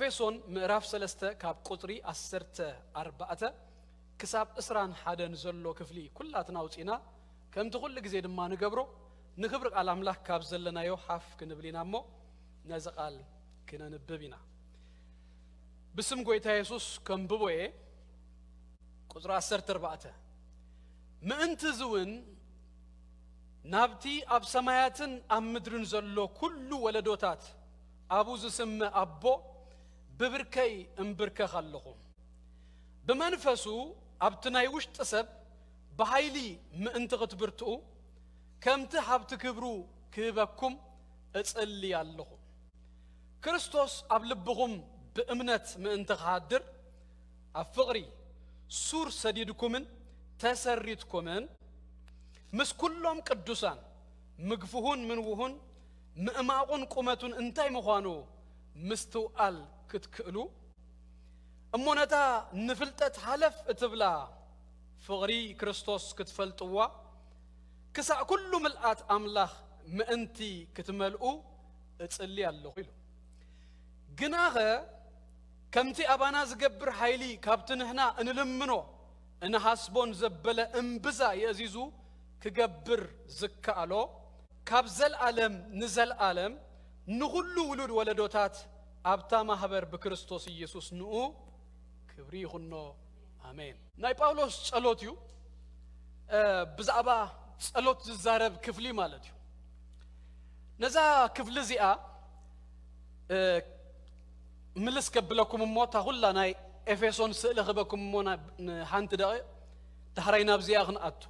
ኤፌሶን ምዕራፍ ሰለስተ ካብ ቁጽሪ ዓሰርተ ኣርባዕተ ክሳብ ዕስራን ሓደን ዘሎ ክፍሊ ኩላትና ኣውጺእና፣ ከምቲ ኩሉ ግዜ ድማ ንገብሮ፣ ንኽብሪ ቃል ኣምላኽ ካብ ዘለናዮ ሓፍ ክንብል ኢና እሞ፣ ነዚ ቃል ክነንብብ ኢና። ብስም ጐይታ የሱስ ከንብቦ እየ። ቁጽሪ ዓሰርተ ኣርባዕተ፣ ምእንቲ እዚ እውን ናብቲ ኣብ ሰማያትን ኣብ ምድርን ዘሎ ኩሉ ወለዶታት ኣብኡ ዝስመ ኣቦ ብብርከይ እምብርከኽ ኣለኹ። ብመንፈሱ ኣብቲ ናይ ውሽጢ ሰብ ብሓይሊ ምእንቲ ክትብርትኡ፣ ከምቲ ሃብቲ ክብሩ ክህበኩም እጽሊ ኣለኹ። ክርስቶስ ኣብ ልብኹም ብእምነት ምእንቲ ክሃድር፣ ኣብ ፍቕሪ ሱር ሰዲድኩምን ተሰሪትኩምን፣ ምስ ኩሎም ቅዱሳን ምግፍሁን ምንውሁን ምእማቑን ቁመቱን እንታይ ምዃኑ ምስትውዓል ክትክእሉ፣ እሞ ነታ ንፍልጠት ሃለፍ እትብላ ፍቕሪ ክርስቶስ ክትፈልጥዋ፣ ክሳዕ ኩሉ ምልኣት ኣምላኽ ምእንቲ ክትመልኡ እጽሊ ኣለኹ ኢሉ። ግናኸ ከምቲ ኣባና ዝገብር ሓይሊ፣ ካብቲ ንሕና እንልምኖ እንሓስቦን ዘበለ እምብዛ የእዚዙ ክገብር ዝከኣሎ፣ ካብ ዘልኣለም ንዘልኣለም ንኹሉ ውሉድ ወለዶታት ኣብታ ማህበር ብክርስቶስ ኢየሱስ ንኡ ክብሪ ይኹኖ። ኣሜን። ናይ ጳውሎስ ጸሎት እዩ። እ፣ ብዛዕባ ጸሎት ዝዛረብ ክፍሊ ማለት እዩ። ነዛ ክፍሊ እዚኣ፣ እ፣ ምልስ ከብለኩም እሞ፣ እታ ኩላ ናይ ኤፌሶን ስእሊ ክበኩም እሞ፣ ና-፣ ንሓንቲ ደቂቕ ዳሕራይ ናብዚኣ ክንኣቱ።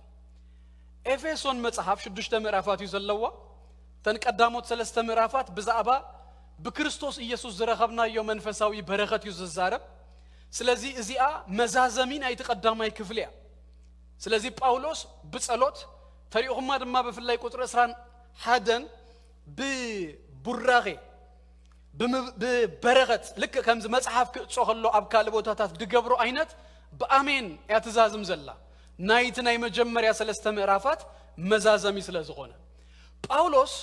ኤፌሶን መጽሓፍ ሽዱሽተ ምዕራፋት እዩ ዘለዋ። እተን ቀዳሞት ሰለስተ ምዕራፋት ብዛዕባ ብክርስቶስ ኢየሱስ ዝረኸብናዮ መንፈሳዊ በረኸት እዩ ዝዛረብ። ስለዚ እዚኣ መዛዘሚ ናይቲ ቀዳማይ ክፍሊ እያ። ስለዚ ጳውሎስ ብጸሎት፣ ተሪእኹማ ድማ ብፍላይ ቁጽሪ ዕስራን ሓደን ብቡራኼ፣ ብምብ-፣ ብበረኸት፣ ልክዕ ከምዚ መጽሓፍ ክእጾ ከሎ ኣብ ካልእ ቦታታት ድገብሮ ዓይነት ብኣሜን እያ ትዛዝም ዘላ። ናይቲ ናይ መጀመርያ ሰለስተ ምዕራፋት መዛዘሚ ስለ ዝኾነ። ጳውሎስ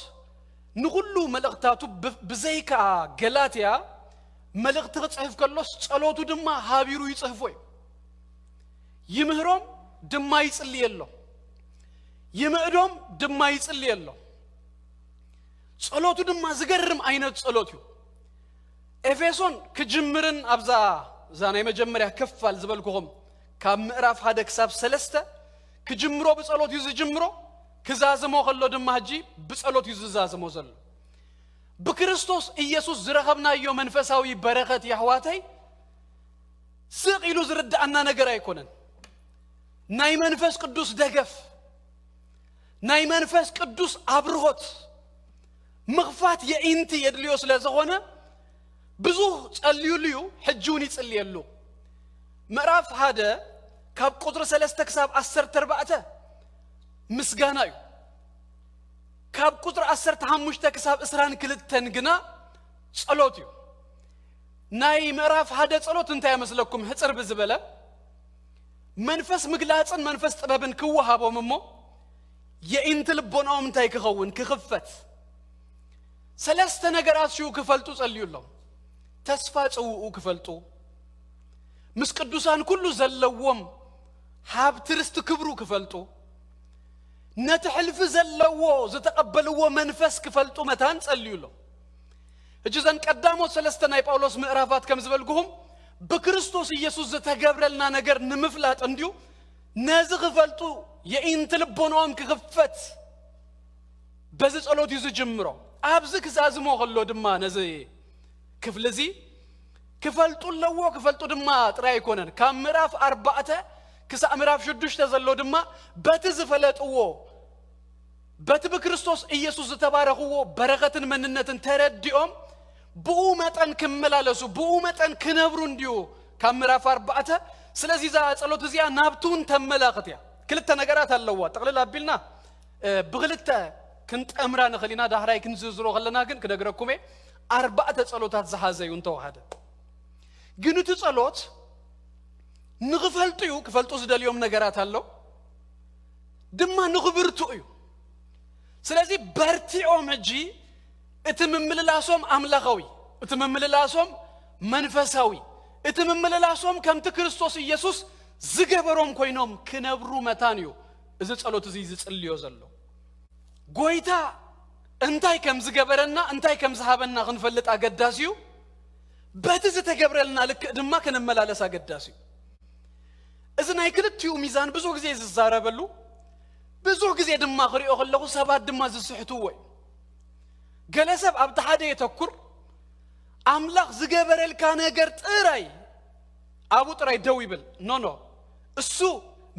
ንኹሉ መልእኽታቱ ብ-፣ ብዘይካ ገላትያ መልእኽቲ ክጽሕፍ ከሎስ ጸሎቱ ድማ ሃቢሩ ይጽሕፎ እዩ። ይምህሮም ድማ ይጽልየሎም። ይምዕዶም ድማ ይጽልየሎም። ጸሎቱ ድማ ዝገርም ዓይነት ጸሎት እዩ። ኤፌሶን ክጅምርን ኣብዛ፣ እዛ ናይ መጀመርያ ክፋል ዝበልኩኹም ካብ ምዕራፍ ሓደ ክሳብ ሰለስተ ክጅምሮ ብጸሎት እዩ ዝጅምሮ። ክዛዝሞ ከሎ ድማ ሕጂ ብጸሎት እዩ ዝዛዝሞ ዘሎ። ብክርስቶስ ኢየሱስ ዝረኸብናዮ መንፈሳዊ በረኸት የሕዋተይ ስቕ ኢሉ ዝርድኣና ነገር ኣይኮነን። ናይ መንፈስ ቅዱስ ደገፍ፣ ናይ መንፈስ ቅዱስ ኣብርሆት፣ ምኽፋት የኢንቲ የድልዮ ስለ ዝኾነ ብዙህ ጸልዩሉ እዩ፣ ሕጂ እውን ይጽልየሉ። ምዕራፍ ሓደ ካብ ቁጽሪ ሰለስተ ክሳብ ዓሰርተ ኣርባዕተ ምስጋና እዩ። ካብ ቁጽሪ ዓሰርተ ሓሙሽተ ክሳብ ዕስራን ክልተን ግና ጸሎት እዩ። ናይ ምዕራፍ ሓደ ጸሎት እንታይ ይመስለኩም? ሕጽር ብዝበለ መንፈስ ምግላጽን መንፈስ ጥበብን ክወሃቦም እሞ የኢንቲ ልቦናኦም እንታይ ክኸውን? ክኽፈት። ሰለስተ ነገራት ሽው ክፈልጡ ጸልዩሎም። ተስፋ ጽውኡ ክፈልጡ፣ ምስ ቅዱሳን ኩሉ ዘለዎም ሃብቲ ርስቲ ክብሩ ክፈልጡ፣ ነቲ ሕልፊ ዘለዎ ዝተቐበልዎ መንፈስ ክፈልጡ መታን ጸልዩሎም። ሕጂ እዘን ቀዳሞት ሰለስተ ናይ ጳውሎስ ምዕራፋት ከም ዝበልኩኹም ብክርስቶስ ኢየሱስ ዝተገብረልና ነገር ንምፍላጥ እንድዩ። ነዚ ክፈልጡ የኢንቲ ልቦናኦም ክኽፈት በዚ ጸሎት እዩ ዝጅምሮ። ኣብዚ ክዛዝሞ ከሎ ድማ ነዚ ክፍሊ እዚ ክፈልጡ ኣለዎ፣ ክፈልጡ ድማ ጥራይ ኣይኮነን። ካብ ምዕራፍ ኣርባዕተ ክሳብ ምዕራፍ ሽዱሽተ ዘሎ ድማ በቲ ዝፈለጥዎ፣ በቲ ብክርስቶስ ኢየሱስ ዝተባረኽዎ በረኸትን መንነትን ተረዲኦም ብኡ መጠን ክመላለሱ፣ ብኡ መጠን ክነብሩ እንድዩ ካብ ምዕራፍ ኣርባዕተ። ስለዚ እዛ ጸሎት እዚኣ ናብቲ እውን ተመላኽት እያ። ክልተ ነገራት ኣለዋ። ጥቕልል ኣቢልና፣ እ፣ ብኽልተ ክንጠምራ ንኽእል ኢና። ዳሕራይ ክንዝርዝሮ ከለና ግን ክነግረኩም እየ። ኣርባዕተ ጸሎታት ዝሓዘ እዩ እንተወሃደ። ግን እቲ ጸሎት ንኽፈልጡ እዩ፣ ክፈልጡ ዝደልዮም ነገራት ኣሎ፣ ድማ ንኽብርትኡ እዩ። ስለዚ በርቲዖም ሕጂ እቲ ምምልላሶም ኣምላኻዊ፣ እቲ ምምልላሶም መንፈሳዊ፣ እቲ ምምልላሶም ከምቲ ክርስቶስ ኢየሱስ ዝገበሮም ኮይኖም ክነብሩ መታን እዩ እዚ ጸሎት እዚ ዝጽልዮ ዘሎ። ጎይታ እንታይ ከም ዝገበረና፣ እንታይ ከም ዝሃበና ክንፈልጥ ኣገዳሲ እዩ። በቲ ዝተገብረልና ልክእ ድማ ክንመላለስ ኣገዳሲ እዩ። እዚ ናይ ክልቲኡ ሚዛን ብዙሕ ግዜ ዝዛረበሉ፣ ብዙሕ ግዜ ድማ ክሪኦ ከለኹ ሰባት ድማ ዝስሕትዎ እዩ። ገለ ሰብ ኣብቲ ሓደ የተኩር፣ ኣምላኽ ዝገበረልካ ነገር ጥራይ ኣብኡ ጥራይ ደው ይብል። ኖ ኖ፣ እሱ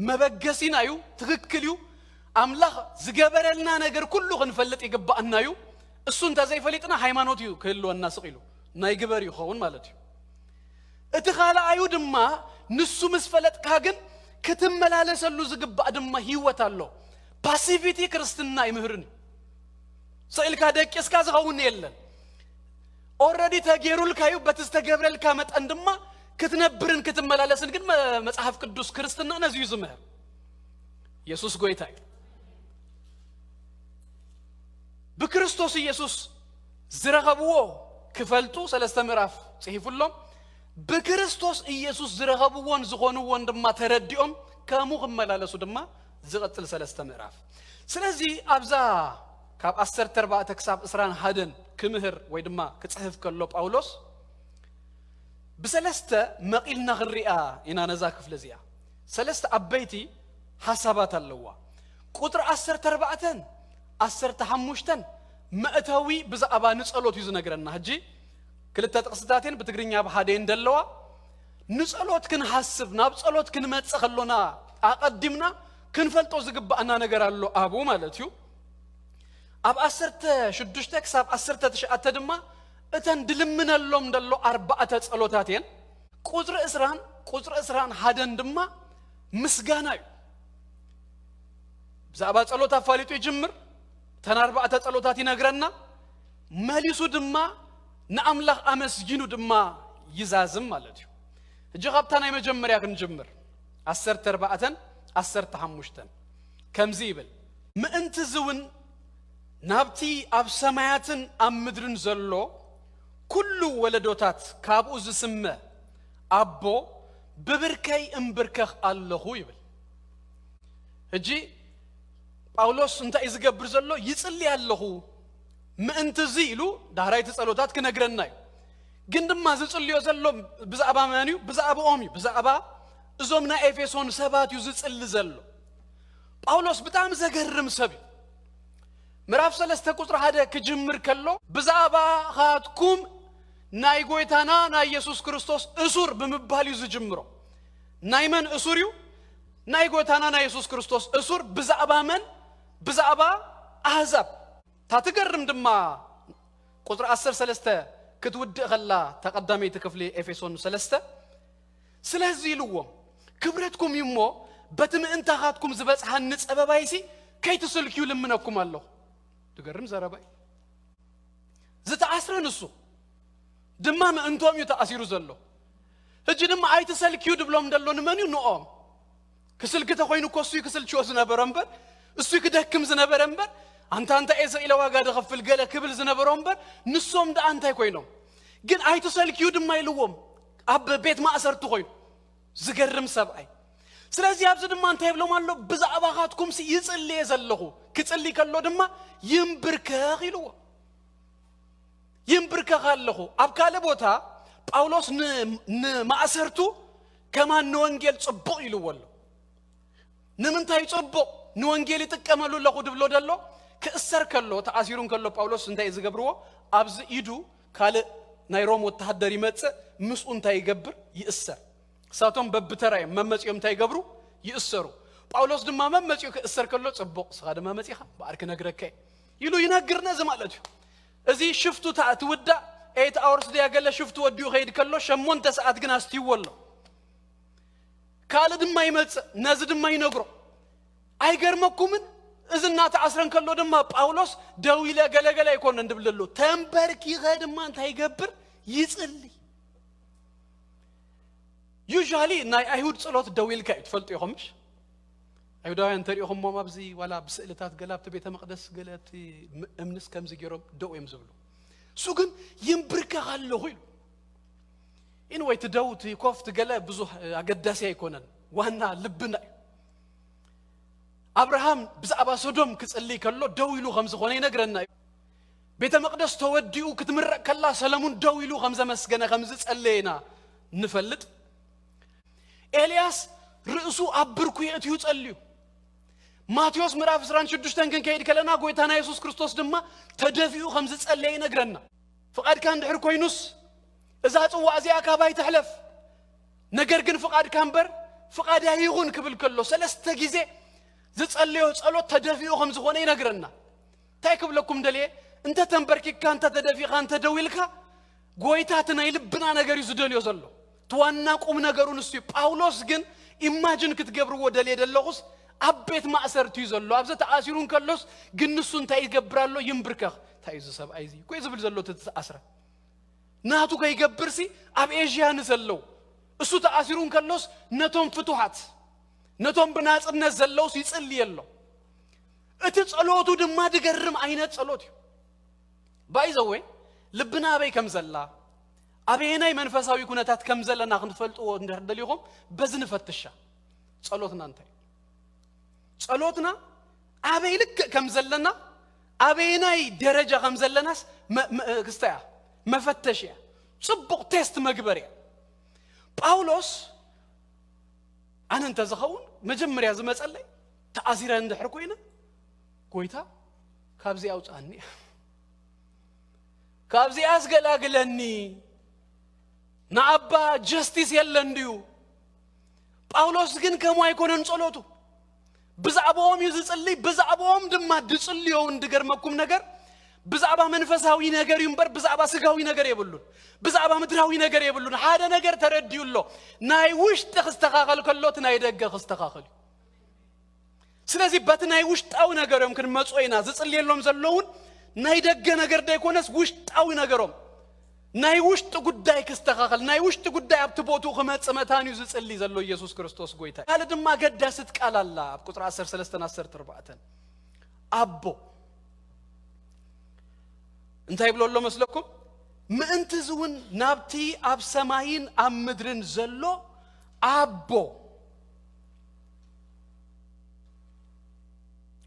መበገሲና እዩ፣ ትክክል እዩ። ኣምላኽ ዝገበረልና ነገር ኩሉ ክንፈልጥ ይግባኣና እዩ። እሱ እንተ ዘይፈሊጥና ሃይማኖት እዩ ክህልወና ስቕ ኢሉ፣ ናይ ግበር እዩ ክኸውን ማለት እዩ። እቲ ካልኣዩ ድማ ንሱ ምስ ፈለጥካ ግን ክትመላለሰሉ ዝግባእ ድማ ህይወት ኣሎ። ፓሲቪቲ ክርስትና ኣይምህርን እዩ። ስቕ ኢልካ ደቂስካ ዝኸውን የለን። ኦረዲ ተገይሩልካ እዩ። በቲ ዝተገብረልካ መጠን ድማ ክትነብርን ክትመላለስን ግን መ- መጽሓፍ ቅዱስ ክርስትና ነዚ እዩ ዝምህር። ኢየሱስ ጎይታ እዩ። ብክርስቶስ ኢየሱስ ዝረኸብዎ ክፈልጡ ሰለስተ ምዕራፍ ጽሒፉሎም። ብክርስቶስ ኢየሱስ ዝረኸብዎን ዝኾንዎን ድማ ተረዲኦም ከምኡ ክመላለሱ ድማ ዝቐጽል ሰለስተ ምዕራፍ። ስለዚ ኣብዛ ካብ ዓሰርተ ኣርባዕተ ክሳብ ዕስራን ሓደን ክምህር ወይ ድማ ክጽሕፍ ከሎ ጳውሎስ ብሰለስተ መቒልና ክንሪኣ ኢና ነዛ ክፍሊ እዚኣ። ሰለስተ ዓበይቲ ሓሳባት ኣለዋ። ቁጥሪ ዓሰርተ ኣርባዕተን ዓሰርተ ሓሙሽተን መእተዊ ብዛዕባ ንጸሎት እዩ ዝነግረና። ሕጂ ክልተ ጥቕስታትን ብትግርኛ ብሓደ እንደለዋ ንጸሎት ክንሓስብ፣ ናብ ጸሎት ክንመጽእ ከሎና ኣቐዲምና ክንፈልጦ ዝግባኣና ነገር ኣሎ ኣብኡ ማለት እዩ። ኣብ ዓሰርተ ሽዱሽተ ክሳብ ዓሰርተ ትሽዓተ ድማ እተን ድልምነሎም ደሎ ኣርባዕተ ጸሎታት እየን። ቁጽሪ ዕስራን ቁጽሪ ዕስራን ሓደን ድማ ምስጋና እዩ። ብዛዕባ ጸሎት ኣፋሊጡ ይጅምር፣ እተን ኣርባዕተ ጸሎታት ይነግረና፣ መሊሱ ድማ ንኣምላኽ ኣመስጊኑ ድማ ይዛዝም ማለት እዩ። ሕጂ ካብታ ናይ መጀመርያ ክንጅምር፣ ዓሰርተ ኣርባዕተን ዓሰርተ ሓሙሽተን ከምዚ ይብል፣ ምእንቲ እዚ እውን ናብቲ ኣብ ሰማያትን ኣብ ምድርን ዘሎ ኩሉ ወለዶታት ካብኡ ዝስመ ኣቦ ብብርከይ እምብርከኽ ኣለኹ ይብል። ሕጂ ጳውሎስ እንታይ እዩ ዝገብር ዘሎ? ይጽሊ ኣለኹ ምእንቲ እዚ ኢሉ ዳህራይቲ ጸሎታት ክነግረና እዩ። ግን ድማ ዝጽልዮ ዘሎ ብዛዕባ መን እዩ? ብዛዕባኦም እዩ። ብዛዕባ እዞም ናይ ኤፌሶን ሰባት እዩ ዝጽሊ ዘሎ። ጳውሎስ ብጣዕሚ ዘገርም ሰብ እዩ። ምዕራፍ ሰለስተ ቁጽሪ ሓደ ክጅምር ከሎ ብዛዕባኻትኩም ናይ ጎይታና ናይ ኢየሱስ ክርስቶስ እሱር ብምባል እዩ ዝጅምሮ። ናይ መን እሱር እዩ? ናይ ጎይታና ናይ ኢየሱስ ክርስቶስ እሱር። ብዛዕባ መን? ብዛዕባ ኣህዛብ። እታ ትገርም ድማ ቁጽሪ ዓሰርተ ሰለስተ ክትውድእ ከላ፣ እታ ቀዳመይቲ ክፍሊ ኤፌሶን ሰለስተ፣ ስለዚ ኢልዎም፣ ክብረትኩም እዩ እሞ በቲ ምእንታኻትኩም ዝበጽሓኒ ጸበባይሲ ከይትስልክዩ ልምነኩም ኣለኹ። ትገርም ዘረባ እዩ። ዝተኣስረ ንሱ ድማ ምእንቶም እዩ ተኣሲሩ ዘሎ። ሕጂ ድማ ኣይትሰልክዩ ድብሎም ደሎ ንመን እዩ? ንኦም። ክስልኪ ተኾይኑ እኮ እሱ ክስልችዎ ዝነበረ እምበር፣ እሱ ክደክም ዝነበረ እምበር፣ ኣንታ እንታይ እየ ስቕ ኢለ ዋጋ ድኸፍል ገለ ክብል ዝነበሮ እምበር፣ ንሶም ደኣ እንታይ ኮይኖም? ግን ኣይትሰልክዩ ድማ ኢልዎም ኣብ ቤት ማእሰርቲ ኮይኑ። ዝገርም ሰብኣይ። ስለዚ ኣብዚ ድማ እንታይ ይብሎም ኣሎ? ብዛዕባኻትኩምሲ ይጽልየ ዘለኹ፣ ክጽሊ ከሎ ድማ ይንብርከኽ ኢልዎ። ይንብርከኽ ኣለኹ። ኣብ ካልእ ቦታ ጳውሎስ ን- ንማእሰርቱ ከማን ንወንጌል ጽቡቕ ኢልዎ ኣሎ። ንምንታይ ጽቡቕ? ንወንጌል ይጥቀመሉ ኣለኹ ድብሎ ደሎ፣ ክእሰር ከሎ፣ ተኣሲሩ እንከሎ ጳውሎስ እንታይ እዩ ዝገብርዎ? ኣብዚ ኢዱ ካልእ ናይ ሮም ወተሃደር ይመጽእ፣ ምስኡ እንታይ ይገብር? ይእሰር። እሳቶም በብተራ እዮም መመጺኦም እንታይ ይገብሩ? ይእሰሩ። ጳውሎስ ድማ መመጺኡ ክእሰር ከሎ፣ ጽቡቕ፣ ንስኻ ድማ መጺኻ፣ በኣር ክነግረካ እየ ኢሉ ይነግር። ነዚ ማለት እዩ። እዚ ሽፍቱ ታ- ትውዳእ ኤይት ኣወርስ ድያ ገለ ሽፍቱ ወዲኡ ከይድ ከሎ፣ ሸሞንተ ሰዓት ግን ኣስትይዎ ኣሎ። ካልእ ድማ ይመጽእ፣ ነዚ ድማ ይነግሮ። ኣይገርመኩምን? እዚ እናተኣስረ እንከሎ ድማ ጳውሎስ ደው ኢለ ገለገለ ኣይኮነን ድብል ዘሎ። ተንበርኪኸ ድማ እንታይ ይገብር? ይጽሊ። ዩዥዋሊ ናይ ኣይሁድ ጸሎት ደው ኢልካ እዩ ትፈልጡ ኢኹም፣ ምሽ? ኣይሁዳውያን እንተሪኢኹሞም ኣብዚ ዋላ ብስእልታት ገለ ኣብቲ ቤተ መቕደስ ገለ ኣብቲ ም- እምንስ ከምዚ ገይሮም ደው እዮም ዝብሉ። እሱ ግን ይንብርከኽ ኣለኹ ኢሉ። ኢንወይ እቲ ደው እቲ ኮፍ እቲ ገለ ብዙሕ ኣገዳሲ ኣይኮነን። ዋና ልብና እዩ። ኣብርሃም ብዛዕባ ሶዶም ክጽልይ ከሎ ደው ኢሉ ከም ዝኾነ ይነግረና እዩ። ቤተ መቕደስ ተወዲኡ ክትምረቕ ከላ ሰለሙን ደው ኢሉ ከም ዘመስገነ ከም ዝጸለየ ኢና ንፈልጥ። ኤልያስ ርእሱ ኣብ ብርኩ የእትዩ ጸልዩ። ማቴዎስ ምዕራፍ ዕስራን ሽዱሽተን ክንከይድ ከለና ጎይታና የሱስ ክርስቶስ ድማ ተደፊኡ ከም ዝጸለየ ይነግረና። ፍቓድካ እንድሕር ኮይኑስ እዛ ጽዋእ እዚኣ ካባይ ትሕለፍ፣ ነገር ግን ፍቓድካ እምበር ፍቓድያ ይኹን ክብል ከሎ ሰለስተ ግዜ ዝጸለዮ ጸሎት ተደፊኡ ከም ዝኾነ ይነግረና። እንታይ ክብለኩም ደልየ? እንተ ተንበርኪካ፣ እንተ ተደፊኻ፣ እንተ ደው ኢልካ፣ ጎይታ እቲ ናይ ልብና ነገር እዩ ዝደልዮ ዘሎ። እቲ ዋና ቁም ነገሩ ንሱ እዩ። ጳውሎስ ግን ኢማጅን ክትገብርዎ ደልየ ደለኹስ ኣብ ቤት ማእሰርቲ እዩ ዘሎ። ኣብዚ ተኣሲሩ እንከሎስ ግን ንሱ እንታይ ይገብር ኣሎ? ይንብርከኽ። እንታይ እዩ እዚ ሰብኣይ እዚ? እኮ እዩ ዝብል ዘሎ እቲ ዝተኣስረ። ናቱ ከይገብርሲ ኣብ ኤዥያ ንዘለዉ እሱ ተኣሲሩ እንከሎስ ነቶም ፍቱሓት ነቶም ብናጽነት ዘለውስ ይጽልይ ኣሎ። እቲ ጸሎቱ ድማ ድገርም ዓይነት ጸሎት እዩ። ባይዘወይ ልብና ኣበይ ከም ዘላ ኣበየናይ መንፈሳዊ ኩነታት ከም ዘለና ክንፈልጥዎ እንድሕር ደሊኹም በዚ ንፈትሻ። ጸሎትና እንታይ እዩ? ጸሎትና ኣበይ ልክዕ ከም ዘለና ኣበየናይ ደረጃ ከም ዘለናስ መ- መ- ክስታ እያ መፈተሽ እያ። ጽቡቕ ቴስት መግበር እያ። ጳውሎስ ኣነ እንተዝኸውን መጀመርያ ዝመጸለይ ተኣሲረ እንድሕር ኮይነ ጎይታ ካብዚ ኣውፅኣኒ ካብዚኣስ ገላግለኒ ንኣባ ጀስቲስ የለን ድዩ? ጳውሎስ ግን ከምኡ ኣይኮነን ጸሎቱ። ብዛዕባኦም እዩ ዝጽልይ። ብዛዕባኦም ድማ ድጽልዮ እውን ድገርመኩም ነገር ብዛዕባ መንፈሳዊ ነገር እዩ እምበር ብዛዕባ ስጋዊ ነገር የብሉን። ብዛዕባ ምድራዊ ነገር የብሉን። ሓደ ነገር ተረዲኡ ኣሎ። ናይ ውሽጢ ክስተኻኸል ከሎ እቲ ናይ ደገ ክስተኻኸል እዩ። ስለዚ በቲ ናይ ውሽጣዊ ነገር እዮም ክንመጽኦ ኢና። ዝጽልየሎም ዘለውን ናይ ደገ ነገር ደይኮነስ ውሽጣዊ ነገሮም ናይ ውሽጢ ጉዳይ ክስተኻኸል ናይ ውሽጢ ጉዳይ ኣብቲ ቦትኡ ክመጽእ መታን እዩ ዝጽሊ ዘሎ ኢየሱስ ክርስቶስ ጎይታ። ካልእ ድማ ኣገዳሲት ቃል ኣላ ኣብ ቁጽሪ ዓሰርተ ሰለስተን ዓሰርተ ኣርባዕተን ኣቦ እንታይ ይብሎ ኣሎ መስለኩም? ምእንቲ እዚ እውን ናብቲ ኣብ ሰማይን ኣብ ምድርን ዘሎ ኣቦ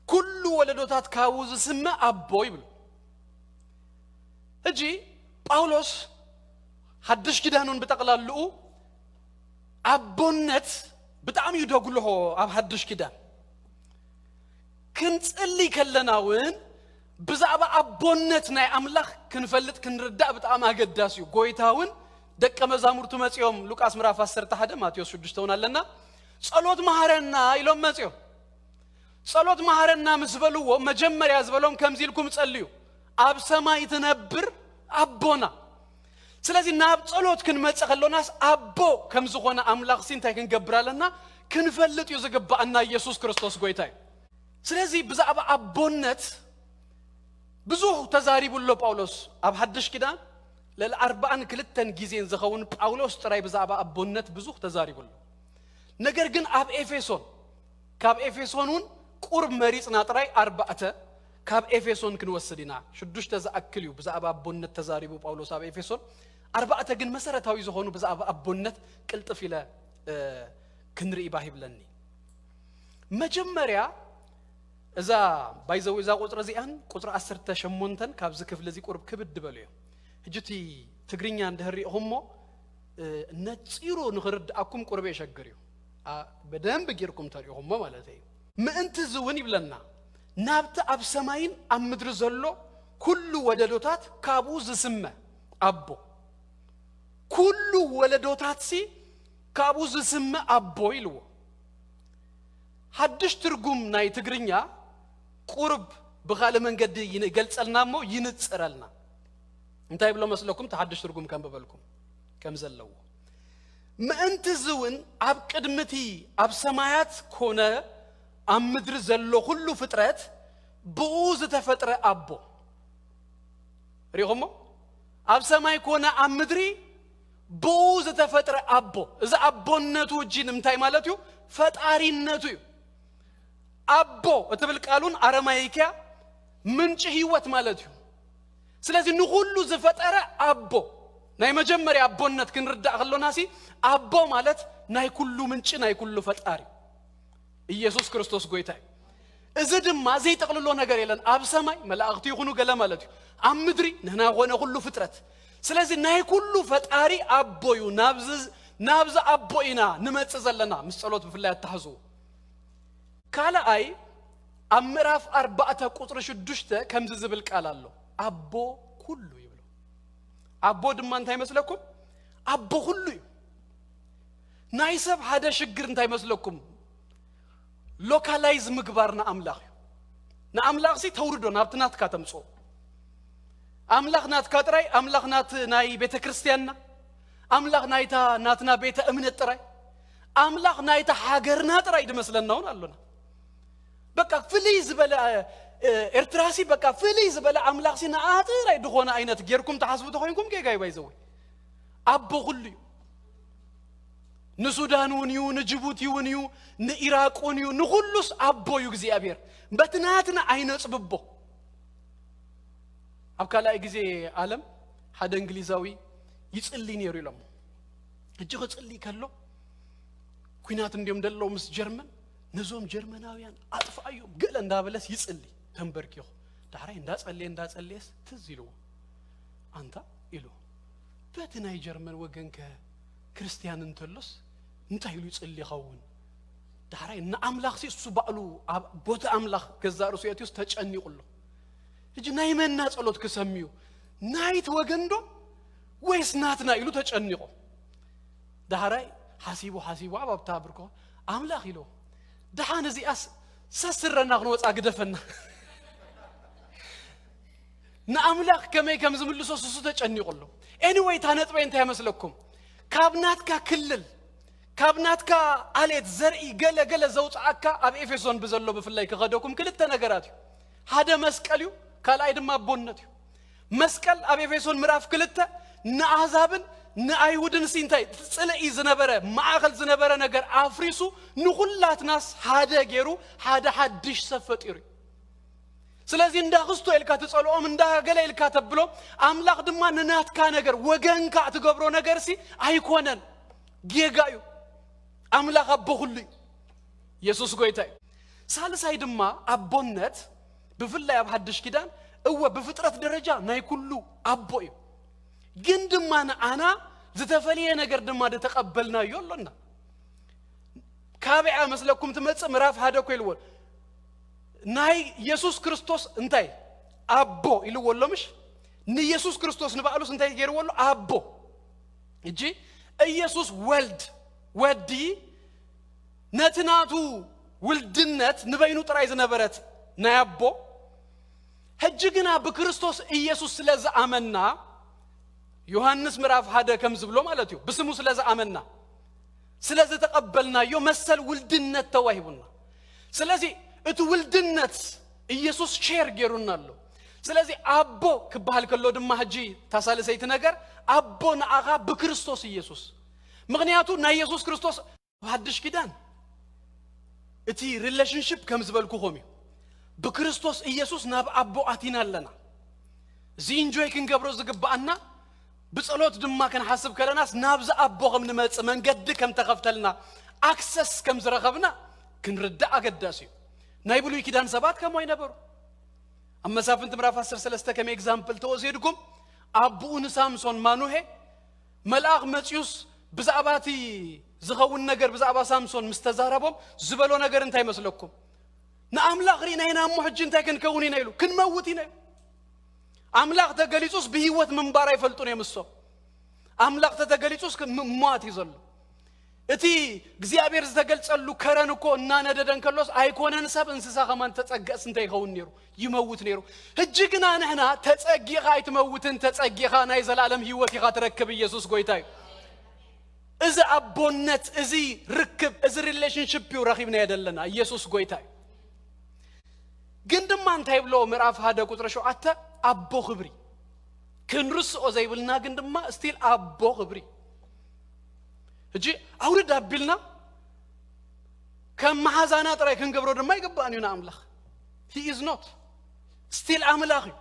ኩሉ ወለዶታት ካብኡ ዝስመ ኣቦ ይብሉ። ሕጂ ጳውሎስ ሓድሽ ኪዳን እውን ብጠቕላልኡ ኣቦነት ብጣዕሚ እዩ ደጉልሆ ኣብ ሓድሽ ኪዳን ክንጽሊ ከለና እውን ብዛዕባ ኣቦነት ናይ ኣምላኽ ክንፈልጥ ክንርዳእ ብጣዕሚ ኣገዳሲ እዩ። ጎይታ እውን ደቀ መዛሙርቱ መጺኦም ሉቃስ ምዕራፍ ዓሰርተ ሓደ ማቴዎስ ሽዱሽተ እውን ኣለና ጸሎት መሃረና ኢሎም መጺኦም። ጸሎት መሃረና ምስ በልዎ መጀመርያ ዝበሎም ከምዚ ኢልኩም ጸልዩ ኣብ ሰማይ ትነብር ኣቦና። ስለዚ ናብ ጸሎት ክንመጽእ ከሎናስ ኣቦ ከም ዝኾነ ኣምላኽሲ እንታይ ክንገብር ኣለና? ክንፈልጥ እዩ ዝግባኣና። ኢየሱስ ክርስቶስ ጎይታ እዩ። ስለዚ ብዛዕባ ኣቦነት ብዙሕ ተዛሪቡ ኣሎ ጳውሎስ ኣብ ሓድሽ ኪዳን ልዕሊ ኣርባዓን ክልተን ግዜን ዝኸውን ጳውሎስ ጥራይ ብዛዕባ ኣቦነት ብዙሕ ተዛሪቡ ኣሎ። ነገር ግን ኣብ ኤፌሶን ካብ ኤፌሶን እውን ቁርብ መሪጽና ጥራይ ኣርባዕተ ካብ ኤፌሶን ክንወስድ ኢና። ሽዱሽተ ዝኣክል እዩ ብዛዕባ ኣቦነት ተዛሪቡ ጳውሎስ ኣብ ኤፌሶን። ኣርባዕተ ግን መሰረታዊ ዝኾኑ ብዛዕባ ኣቦነት ቅልጥፍ ኢለ ክንርኢ ባህ ይብለኒ። መጀመርያ እዛ ባይዘዊ እዛ ቁፅሪ እዚኣን ቁፅሪ ዓሰርተ ሸሞንተን ካብዚ ክፍሊ እዚ ቁርብ ክብድ በሉ እዮም። ሕጂ እቲ ትግርኛ እንድህር ሪኢኹሞ ነፂሩ ንኽርድኣኩም ቁርብ የሸግር እዩ። በደንብ ጌርኩም ተሪኢኹሞ ማለት እዩ። ምእንቲ እዚ እውን ይብለና ናብቲ ኣብ ሰማይን ኣብ ምድሪ ዘሎ ኩሉ ወለዶታት ካብኡ ዝስመ ኣቦ ኩሉ ወለዶታትሲ ካብኡ ዝስመ ኣቦ ኢልዎ። ሓድሽ ትርጉም ናይ ትግርኛ ቁርብ ብኻልእ መንገዲ ይገልጸልና እሞ ይንጽረልና። እንታይ ብሎ መስለኩም? ተሓድሽ ትርጉም ከንብበልኩም ከም ዘለዎ ምእንቲ እዚ እውን ኣብ ቅድሚ እቲ ኣብ ሰማያት ኮነ ኣብ ምድሪ ዘሎ ኩሉ ፍጥረት ብኡ ዝተፈጥረ ኣቦ ሪኹሞ ኣብ ሰማይ ኮነ ኣብ ምድሪ ብኡ ዝተፈጥረ ኣቦ እዚ ኣቦነቱ እጂ ንምንታይ ማለት እዩ? ፈጣሪነቱ እዩ። ኣቦ እትብል ቃሉን ኣረማይክያ ምንጪ ህይወት ማለት እዩ። ስለዚ ንኹሉ ዝፈጠረ ኣቦ ናይ መጀመርያ ኣቦነት ክንርዳእ ከሎና ሲ ኣቦ ማለት ናይ ኩሉ ምንጪ ናይ ኩሉ ፈጣሪ ኢየሱስ ክርስቶስ ጎይታ እዩ። እዚ ድማ ዘይጠቕልሎ ነገር የለን። ኣብ ሰማይ መላእኽቲ ይኹኑ ገለ ማለት እዩ፣ ኣብ ምድሪ ንሕና ኾነ ኩሉ ፍጥረት። ስለዚ ናይ ኩሉ ፈጣሪ ኣቦ እዩ። ናብዚ ናብዚ ኣቦ ኢና ንመጽእ ዘለና ምስ ጸሎት ብፍላይ ኣተሓዝዎ። ካልኣይ ኣብ ምዕራፍ ኣርባዕተ ቁጽሪ ሽዱሽተ ከምዚ ዝብል ቃል ኣሎ፣ ኣቦ ኩሉ ይብሎ። ኣቦ ድማ እንታይ ይመስለኩም? ኣቦ ኩሉ እዩ። ናይ ሰብ ሓደ ሽግር እንታይ ይመስለኩም? ሎካላይዝ ምግባር ንኣምላኽ እዩ። ንኣምላኽ ሲ ተውርዶ ናብቲ ናትካ ተምጽኦ። ኣምላኽ ናትካ ጥራይ፣ ኣምላኽ ናት ናይ ቤተ ክርስቲያንና፣ ኣምላኽ ናይታ ናትና ቤተ እምነት ጥራይ፣ ኣምላኽ ናይታ ሃገርና ጥራይ ድመስለና እውን ኣሎና። በቃ ፍልይ ዝበለ ኤርትራሲ በቃ ፍልይ ዝበለ ኣምላኽሲ ንኣ ጥራይ ድኾነ ዓይነት ጌርኩም ትሓስቡ ተኾይንኩም ጌጋ እዩ። ባይዘወይ ኣቦ ኩሉ እዩ። ንሱዳን እውን እዩ፣ ንጅቡቲ እውን እዩ፣ ንኢራቅ እውን እዩ፣ ንኹሉስ ኣቦ እዩ እግዚኣብሔር። በቲ ናትና ኣይነጽብቦ። ኣብ ካልኣይ ግዜ ዓለም ሓደ እንግሊዛዊ ይጽሊ ነይሩ ኢሎም። እጅ ክጽሊ ከሎ ኩናት እንዲዮም ደለው ምስ ጀርመን፣ ነዞም ጀርመናውያን ኣጥፍኣዮም ገለ እንዳበለስ ይጽሊ ተንበርኪኹ። ዳሕራይ እንዳጸለየ እንዳጸለየስ ትዝ ኢልዎ፣ ኣንታ ኢሉ፣ በቲ ናይ ጀርመን ወገንከ ክርስትያን እንተሎስ እንታይ ኢሉ ይጽሊ ይኸውን? ዳሕራይ ንኣምላኽሲ እሱ ባዕሉ ኣብ ቦታ ኣምላኽ ገዛእ ርእሱ የእትዩስ ተጨኒቑ ኣሎ። ሕጂ ናይ መና ጸሎት ክሰምዩ? ናይቲ ወገን ዶ ወይስ ናትና ኢሉ ተጨኒቑ። ዳሕራይ ሓሲቡ ሓሲቡ ኣብ ኣብታ ብርኮ ኣምላኽ ኢሎ፣ ደሓን እዚኣስ ሰስረና ክንወጻ ግደፈና። ንኣምላኽ ከመይ ከም ዝምልሶ ስሱ ተጨኒቑ ኣሎ። ኤኒወይ እታ ነጥበይ እንታይ ይመስለኩም? ካብ ናትካ ክልል ካብ ናትካ ኣሌት ዘርኢ ገለ ገለ ዘውፅኣካ ኣብ ኤፌሶን ብዘሎ ብፍላይ ክኸደኩም ክልተ ነገራት እዩ። ሓደ መስቀል እዩ፣ ካልኣይ ድማ ኣቦነት እዩ። መስቀል ኣብ ኤፌሶን ምዕራፍ ክልተ ንኣህዛብን ንኣይሁድን ሲ እንታይ ጽልኢ ዝነበረ ማእኸል ዝነበረ ነገር ኣፍሪሱ ንኹላትናስ ሓደ ገይሩ ሓደ ሓድሽ ሰብ ፈጢሩ እዩ። ስለዚ እንዳ ክስቶ ኢልካ ትጸልኦም እንዳ ገለ ኢልካ ተብሎም ኣምላኽ ድማ ንናትካ ነገር ወገንካ ትገብሮ ነገር ሲ ኣይኮነን። ጌጋ እዩ። ኣምላኽ ኣቦ ኩሉ እዩ። የሱስ ጎይታ እዩ። ሳልሳይ ድማ ኣቦነት ብፍላይ ኣብ ሓድሽ ኪዳን እወ ብፍጥረት ደረጃ ናይ ኩሉ ኣቦ እዩ። ግን ድማ ንኣና ዝተፈለየ ነገር ድማ ዝተቐበልናዮ ኣሎና። ካበይ መስለኩም ትመጽእ? ምዕራፍ ሓደ እኮ ኢልዎ ናይ የሱስ ክርስቶስ እንታይ ኣቦ ኢልዎ ኣሎ ምሽ? ንየሱስ ክርስቶስ ንባዕሉስ እንታይ ገይርዎ ኣሎ? ኣቦ። እጂ ኢየሱስ ወልድ ወዲ ነቲ ናቱ ውልድነት ንበይኑ ጥራይ ዝነበረት ናይ ኣቦ ሕጂ ግና ብክርስቶስ ኢየሱስ ስለ ዝኣመና ዮሃንስ ምዕራፍ ሓደ ከም ዝብሎ ማለት እዩ ብስሙ ስለ ዝኣመና ስለ ዝተቐበልናዮ መሰል ውልድነት ተዋሂቡና። ስለዚ እቲ ውልድነት ኢየሱስ ሼር ገይሩና ኣሎ። ስለዚ ኣቦ ክበሃል ከሎ ድማ ሕጂ ታሳልሰይቲ ነገር ኣቦ ንኣኻ ብክርስቶስ ኢየሱስ። ምኽንያቱ ናይ ኢየሱስ ክርስቶስ ኣብ ሓድሽ ኪዳን እቲ ሪሌሽንሽፕ ከም ዝበልኩኹም እዩ። ብክርስቶስ ኢየሱስ ናብ ኣቦ ኣቲና ኣለና። እዚ ኢንጆይ ክንገብሮ ዝግብኣና ብጸሎት ድማ ክንሓስብ ከለናስ ናብዚ ኣቦ ከም ንመጽእ መንገዲ ከም ተኸፍተልና ኣክሰስ ከም ዝረኸብና ክንርዳእ ኣገዳሲ እዩ። ናይ ብሉይ ኪዳን ሰባት ከምኡ ኣይነበሩ። ኣብ መሳፍንቲ ምዕራፍ ዓሰርተ ሰለስተ ከም ኤግዛምፕል ተወሲድኩም ኣቦኡ ንሳምሶን ማኑሄ መልኣኽ መጺኡስ ብዛዕባ እቲ ዝኸውን ነገር ብዛዕባ ሳምሶን ምስ ተዛረቦም ዝበሎ ነገር እንታይ መስለኩም? ንኣምላኽ ርኢና ኢና እሞ ሕጂ እንታይ ክንከውን ኢና ኢሉ ክንመውት ኢና ኢሉ። ኣምላኽ ተገሊጹስ ብህይወት ምንባር ኣይፈልጡን እዮም እሶም። ኣምላኽ ተተገሊጹስ ክ- ም- ሟት እዩ ዘሎ። እቲ እግዚኣብሔር ዝተገልጸሉ ከረን እኮ እናነደደ እንከሎስ ኣይኮነን ሰብ እንስሳ ከማን ተጸገእስ እንታይ ይኸውን ነይሩ? ይመውት ነይሩ። ሕጂ ግና ንሕና ተጸጊኻ ኣይትመውትን፣ ተጸጊኻ ናይ ዘላለም ህይወት ኢኻ ትረክብ። ኢየሱስ ጎይታ እዩ። እዚ ኣቦነት፣ እዚ ርክብ፣ እዚ ሪሌሽንሽፕ እዩ ረኺብናዮ ዘለና። ኢየሱስ ጎይታ እዩ። ግን ድማ እንታይ ይብሎ ምዕራፍ ሓደ ቁጽሪ ሸውዓተ ኣቦ ክብሪ ክንርስኦ ዘይብልና ግን ድማ ስቲል ኣቦ ክብሪ። ሕጂ ኣውርድ ኣቢልና ከም መሓዛና ጥራይ ክንገብሮ ድማ ይግባእን እዩ ንኣምላኽ። He is not ስቲል ኣምላኽ እዩ።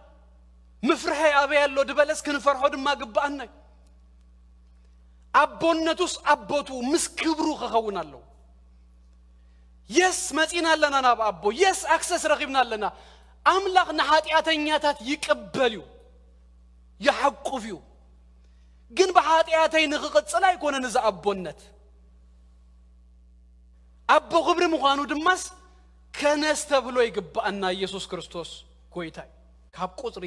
ምፍርሐይ ኣበይ ኣሎ ድበለስ ክንፈርሖ ድማ ግባኣና እዩ። ኣቦነቱስ ኣቦቱ ምስ ክብሩ ክኸውን ኣለዎ። የስ መጺና ኣለና ናብ ኣቦ፣ የስ ኣክሰስ ረኺብና ኣለና። ኣምላኽ ንሓጢኣተኛታት ይቅበል እዩ፣ ይሓቁፍ እዩ። ግን ብሓጢኣተይ ንኽቕጽል ኣይኮነን እዚ ኣቦነት። ኣቦ ክብሪ ምዃኑ ድማስ ከነስተብህሎ ይግብኣና። ኢየሱስ ክርስቶስ ጎይታ እዩ። ካብ ቁጽሪ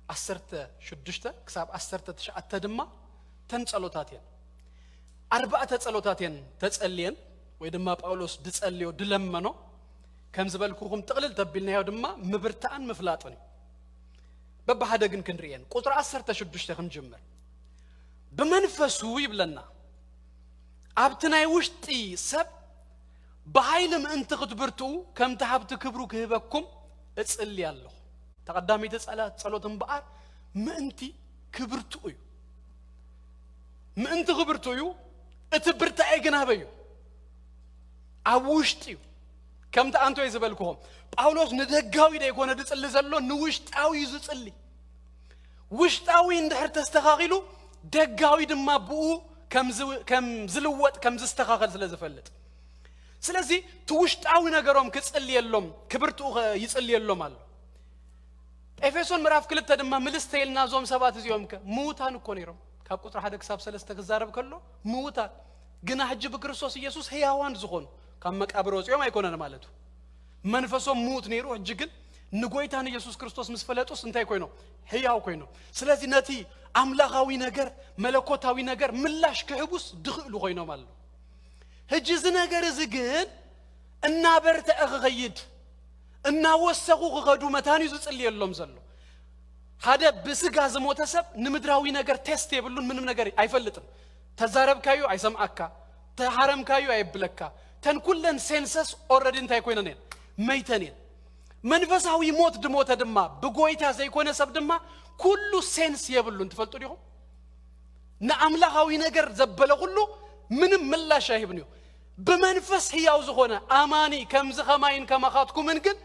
ዓሰርተ ሽዱሽተ ክሳብ ዓሰርተ ትሽዓተ ድማ ተን ጸሎታት እየን። ኣርባዕተ ጸሎታት እየን ተጸልየን፣ ወይ ድማ ጳውሎስ ድጸልዮ ድለመኖ። ከም ዝበልኩኹም ጥቕልል ተቢልናዮ ድማ ምብርታዕን ምፍላጥን እዩ። በብሓደ ግን ክንርእየን። ቁጽሪ ዓሰርተ ሽዱሽተ ክንጅምር። ብመንፈሱ ይብለና፣ ኣብቲ ናይ ውሽጢ ሰብ ብሓይሊ ምእንቲ ክትብርትኡ ከምቲ ሃብቲ ክብሩ ክህበኩም እጽሊ ኣለኹ። ተቐዳመይቲ ጸላ-፣ ጸሎት እምበኣር ምእንቲ ክብርትኡ እዩ። ምእንቲ ክብርትኡ እዩ። እቲ ብርታኤ ግን ኣበይ እዩ? ኣብ ውሽጢ እዩ። ከምቲ ኣንቶይ ዝበልክኹም፣ ጳውሎስ ንደጋዊ ደይኮነ ዝጽሊ ዘሎ፣ ንውሽጣዊ እዩ ዝጽሊ። ውሽጣዊ እንድሕር ተስተኻኺሉ፣ ደጋዊ ድማ ብኡ ከም ዝ-፣ ከም ዝልወጥ፣ ከም ዝስተኻኸል ስለ ዝፈልጥ። ስለዚ እቲ ውሽጣዊ ነገሮም ክጽልየሎም፣ ክብርትኡ ኸ-፣ ይጽልየሎም ኣሎ። ኤፌሶን ምዕራፍ ክልተ ድማ ምልስ ተይልና፣ እዞም ሰባት እዚኦም ከ ምዉታን እኮ ነይሮም። ካብ ቁጽሪ ሓደ ክሳብ ሰለስተ ክዛረብ ከሎ ምዉታን፣ ግና ሕጂ ብክርስቶስ ኢየሱስ ህያዋን ዝኾኑ፣ ካብ መቃብር ወጺኦም ኣይኮነን ማለቱ። መንፈሶም ምዉት ነይሩ፣ ሕጂ ግን ንጎይታ ንኢየሱስ ክርስቶስ ምስ ፈለጡስ እንታይ ኮይኖም? ህያው ኮይኖም። ስለዚ ነቲ ኣምላኻዊ ነገር፣ መለኮታዊ ነገር ምላሽ ክህቡስ ድኽእሉ ኮይኖም ኣለዉ። ሕጂ እዚ ነገር እዚ ግን እናበርትዐ ክኸይድ፣ እናወሰኹ ክኸዱ መታን እዩ ዝጽልየሎም ዘሎ። ሓደ ብስጋ ዝሞተ ሰብ ንምድራዊ ነገር ቴስት የብሉን፣ ምንም ነገር ኣይፈልጥን። ተዛረብካዩ ኣይሰምዓካ፣ ተሃረምካዩ ኣየብለካ። ተን ኩለን ሴንሰስ ኦልሬዲ እንታይ ኮይነን እየን? መይተን እየን። መንፈሳዊ ሞት ድሞተ ድማ ብጎይታ ዘይኮነ ሰብ ድማ ኩሉ ሴንስ የብሉን። ትፈልጡ ዲኹም? ንኣምላኻዊ ነገር ዘበለ ኩሉ ምንም ምላሽ ኣይህብን እዩ። ብመንፈስ ህያው ዝኾነ ኣማኒ ከምዚ ኸማይን ከማኻትኩምን ግን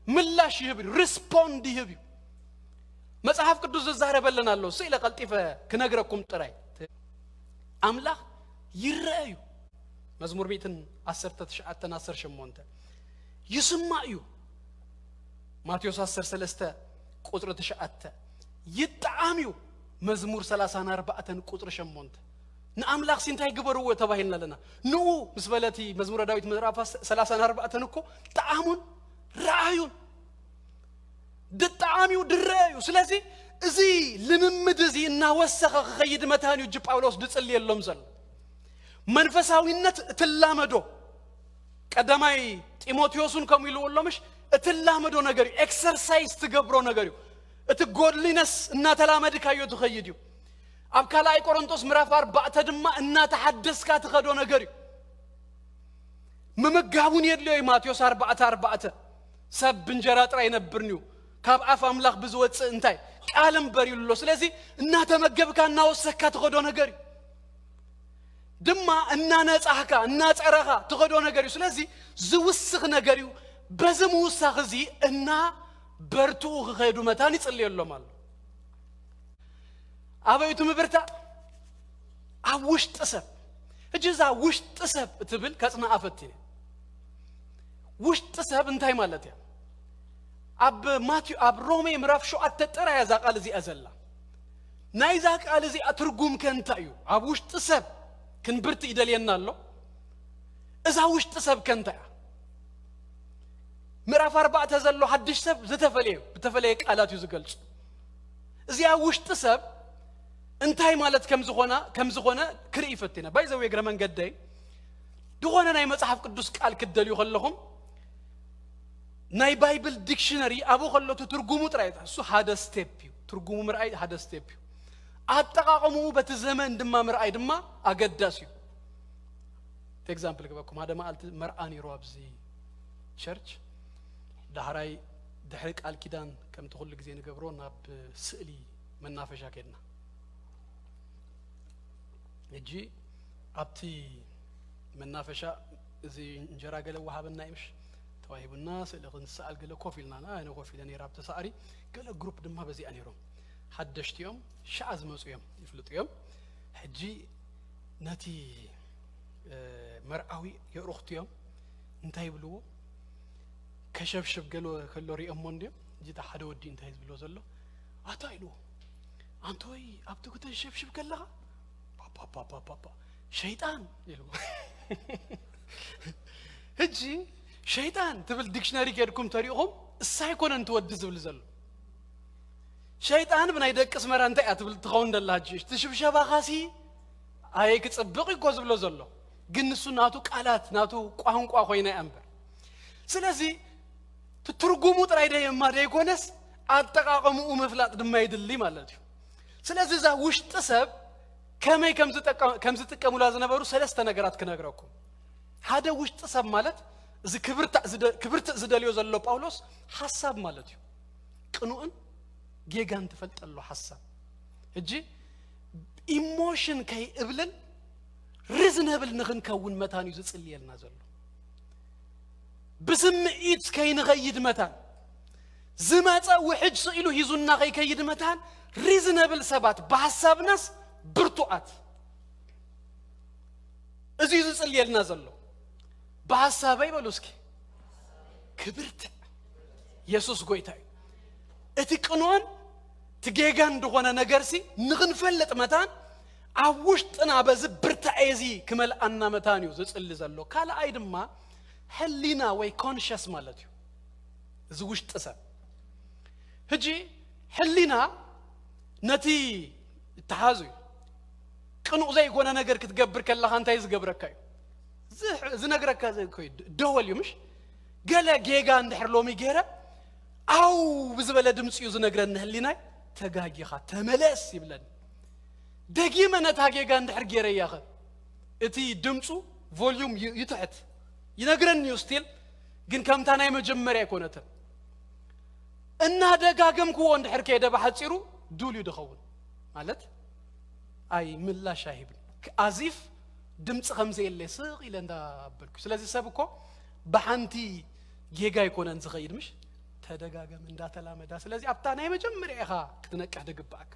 ምላሽ ይህብ እዩ፣ ሪስፖንድ ይህብ እዩ። መጽሓፍ ቅዱስ ዝዛረበለን ኣሎ። ስኢለ ቀልጢፈ ክነግረኩም ጥራይ። ኣምላኽ ይረአ እዩ። መዝሙር ሚእትን ዓሰርተ ትሽዓተን ዓሰርተ ሸሞንተ ይስማዕ እዩ። ማቴዎስ ዓሰርተ ሰለስተ ቁጽሪ ትሽዓተ ይጠዓም እዩ። መዝሙር ሰላሳን ኣርባዕተን ቁጽሪ ሸሞንተ ንኣምላኽ ሲ እንታይ ግበርዎ ተባሂልና ኣለና። ንኡ ምስ በለቲ መዝሙረ ዳዊት ምዕራፍ ሰላሳን ኣርባዕተን እኮ ጠዓሙን ረኣዩን። ድጠዓም እዩ፣ ድረአ እዩ። ስለዚ እዚ ልምምድ እዚ እናወሰኸ ክኸይድ መታን እዩ እጂ ጳውሎስ ድጽልየሎም ዘሎ። መንፈሳዊነት እትላመዶ፣ ቀዳማይ ጢሞቴዎስን ከምኡ ኢልዎ ኣሎ ምሽ፣ እትላመዶ ነገር እዩ፣ ኤክሰርሳይዝ ትገብሮ ነገር እዩ። እቲ ጎድሊነስ እናተላመድካዮ ትኸይድ እዩ። ኣብ ካልኣይ ቆሮንቶስ ምዕራፍ ኣርባዕተ ድማ እናተሓደስካ ትኸዶ ነገር እዩ። ምምጋብ እውን የድልዮ እዩ። ማቴዎስ ኣርባዕተ ኣርባዕተ ሰብ ብእንጀራ ጥራይ ይነብርን እዩ፣ ካብ ኣፍ ኣምላኽ ብዝወፅእ እንታይ ቃል እምበር ይብሎ። ስለዚ እናተመገብካ እናወሰካ ትኸዶ ነገር እዩ። ድማ እናነጻህካ እናጸረኻ ትኸዶ ነገር እዩ። ስለዚ ዝውስኽ ነገር እዩ። በዚ ምውሳኽ እዚ እና በርትኡ ክኸዱ መታን ይጽልየሎም ኣሎ። ኣበይ እቲ ምብርታዕ? ኣብ ውሽጢ ሰብ። ሕጂ እዛ ውሽጢ ሰብ እትብል ከጽንኣ ፈቲነ። ውሽጢ ሰብ እንታይ ማለት እያ? ኣብ ማቴዎ-፣ ኣብ ሮሜ ምዕራፍ ሸውዓተ ጥራይ እያ እዛ ቃል እዚኣ ዘላ። ናይዛ ቃል እዚኣ ትርጉም ከ እንታይ እዩ? ኣብ ውሽጢ ሰብ ክንብርትዕ ይደልየና ኣሎ። እዛ ውሽጢ ሰብ ከ እንታይ እያ? ምዕራፍ ኣርባዕተ ዘሎ ሓድሽ ሰብ ዝተፈለየ፣ ብተፈለየ ቃላት እዩ ዝገልጹ። እዚኣ ውሽጢ ሰብ እንታይ ማለት ከም ዝኾና፣ ከም ዝኾነ ክርኢ ፈቲነ። ባይ ዘ ዌይ፣ እግረ መንገደይ፣ ዝኾነ ናይ መጽሓፍ ቅዱስ ቃል ክትደልዩ ከለኹም፣ ናይ ባይብል ዲክሽነሪ ኣብኡ ከሎ እቲ ትርጉሙ ጥራይ፣ እሱ ሓደ ስቴፕ እዩ። ትርጉሙ ምርኣይ ሓደ ስቴፕ እዩ። ኣጠቓቕምኡ በቲ ዘመን ድማ ምርኣይ ድማ ኣገዳሲ እዩ። እቲ ኤግዛምፕል ክበኩም፣ ሓደ መዓልቲ መርዓ ነይሩ ኣብዚ ቸርች። ዳሕራይ ድሕሪ ቃል ኪዳን ከምቲ ኩሉ ግዜ ንገብሮ ናብ ስእሊ መናፈሻ ከድና። ሕጂ ኣብቲ መናፈሻ እዚ እንጀራ ገለ ወሃበና እዩ ምሽ ተዋሂቡና፣ ስእሊ ክንሰኣል ገለ ኮፍ ኢልና፣ ኣነ ኮፍ ኢለ ነይረ ኣብቲ ሳዕሪ፣ ገለ ግሩፕ ድማ በዚኣ ነይሮም። ሓደሽቲ እዮም፣ ሻዓ ዝመፁ እዮም፣ ይፍልጡ እዮም። ሕጂ ነቲ መርዓዊ የእሩኽቱ እዮም እንታይ ይብልዎ? ከሸብሽብ ገሎ ከሎ ሪኦሞ እንድዮም። እጅ ሓደ ወዲ እንታይ ዝብሎ ዘሎ? ኣታ ኢልዎ፣ ኣንተ ወይ ኣብቲ ክተንሸብሽብ ከለኻ ፓፓፓፓፓ ሸይጣን ኢልዎ። ሕጂ ሸይጣን ትብል ዲክሽነሪ ኬድኩም ተሪእኹም፣ እሳ ኣይኮነን ትወዲ ዝብል ዘሎ። ሸይጣን ብናይ ደቂ ኣስመራ እንታይ እያ ትብል ትኸውን ደላ? ሕጂ እቲ ሽብሸባኻሲ ኣየ ክጽብቕ እኮ ዝብሎ ዘሎ፣ ግን ንሱ ናቱ ቃላት ናቱ ቋንቋ ኮይና እያ እምበር። ስለዚ ትርጉሙ ጥራይ ደየማ ደይኮነስ ኣጠቃቀምኡ ምፍላጥ ድማ ይድሊ ማለት እዩ። ስለዚ እዛ ውሽጢ ሰብ ከመይ ከም ዝጥቀሙላ ዝነበሩ ሰለስተ ነገራት ክነግረኩም። ሓደ ውሽጢ ሰብ ማለት እዚ ክብርትዕ ዝደልዮ ዘሎ ጳውሎስ ሓሳብ ማለት እዩ። ቅኑእን ጌጋን ትፈልጠሉ ሓሳብ። ሕጂ ኢሞሽን ከይእብልን ሪዝነብል ንኽንከውን መታን እዩ ዝጽልየልና ዘሎ። ብስምዒት ከይንኸይድ መታን፣ ዝመጸ ውሕጅ ስኢሉ ሂዙና ከይከይድ መታን፣ ሪዝነብል ሰባት ብሓሳብናስ ብርቱዓት። እዚ እዩ ዝጽልየልና ዘሎ። ብሓሳበይ በሉ እስኪ ክብርትዕ። የሱስ ጎይታ እዩ። እቲ ቅኑዕን እቲ ጌጋን ዝኾነ ነገርሲ ንኽንፈልጥ መታን ኣብ ውሽጥና በዚ ብርታዔ እዚ ክመልኣና መታን እዩ ዝጽሊ ዘሎ። ካልኣይ ድማ ሕሊና ወይ ኮንሸስ ማለት እዩ። እዚ ውሽጢ ሰብ ሕጂ ሕሊና ነቲ እተሓዙ እዩ። ቅኑዕ ዘይኮነ ነገር ክትገብር ከለኻ እንታይ ዝገብረካ እዩ? ዝነግረካ ደወል እዩ ምሽ? ገለ ጌጋ እንድሕር ሎሚ ገይረ ኣው ብዝበለ ድምፂ እዩ ዝነግረኒ ህሊናይ። ተጋጊኻ ተመለስ ይብለኒ። ደጊመ ነታ ጌጋ እንድሕር ገይረያኸ እቲ ድምፁ ቮልዩም ይትሕት ይነግረኒ እዩ ስቲል። ግን ከምታ ናይ መጀመርያ ኣይኮነትን። እናደጋገምክዎ እንድሕር ከይደ ብሓፂሩ ዱል እዩ ድኸውን ማለት ኣይ ምላሽ ኣይህብን። ኣዚፍ ድምፂ ከምዘየለ ስቕ ኢለ እንዳበልኩ። ስለዚ ሰብ እኮ ብሓንቲ ጌጋ ኣይኮነን ዝኸይድ ምሽ? ተደጋገም እንዳተላመዳ። ስለዚ ኣብታ ናይ መጀመርያ ኢኻ ክትነቅሕ ድግባእካ።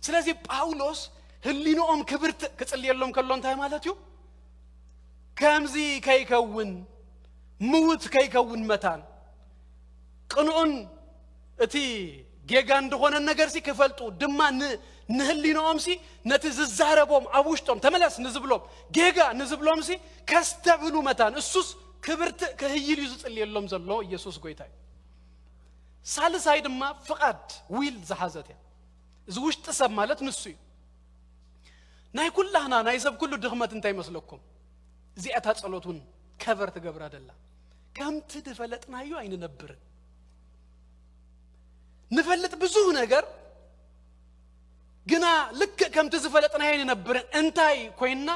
ስለዚ ጳውሎስ ህሊንኦም ክብርት ክጽልየሎም ከሎ እንታይ ማለት እዩ? ከምዚ ከይከውን ምውት ከይከውን መታን ቅኑዕን እቲ ጌጋ እንደኾነ ነገርሲ ክፈልጡ ድማ ንህሊንኦምሲ ነቲ ዝዛረቦም ኣብ ውሽጦም ተመለስ ንዝብሎም ጌጋ ንዝብሎምሲ ከስተብህሉ መታን እሱስ ክብርትእ ክህይል እዩ ዝጽልየሎም ዘሎ። ኢየሱስ ጎይታ እዩ። ሳልሳይ ድማ ፍቓድ ዊል ዝሓዘት እያ። እዚ ውሽጢ ሰብ ማለት ንሱ እዩ። ናይ ኩላህና ናይ ሰብ ኩሉ ድኽመት እንታይ ይመስለኩም? እዚኣታ ጸሎት እውን ከቨር ትገብራ ደላ። ከምቲ ድፈለጥናዮ ኣይንነብርን። ንፈልጥ ብዙህ ነገር ግና ልክእ ከምቲ ዝፈለጥናዮ ኣይንነብርን። እንታይ ኮይንና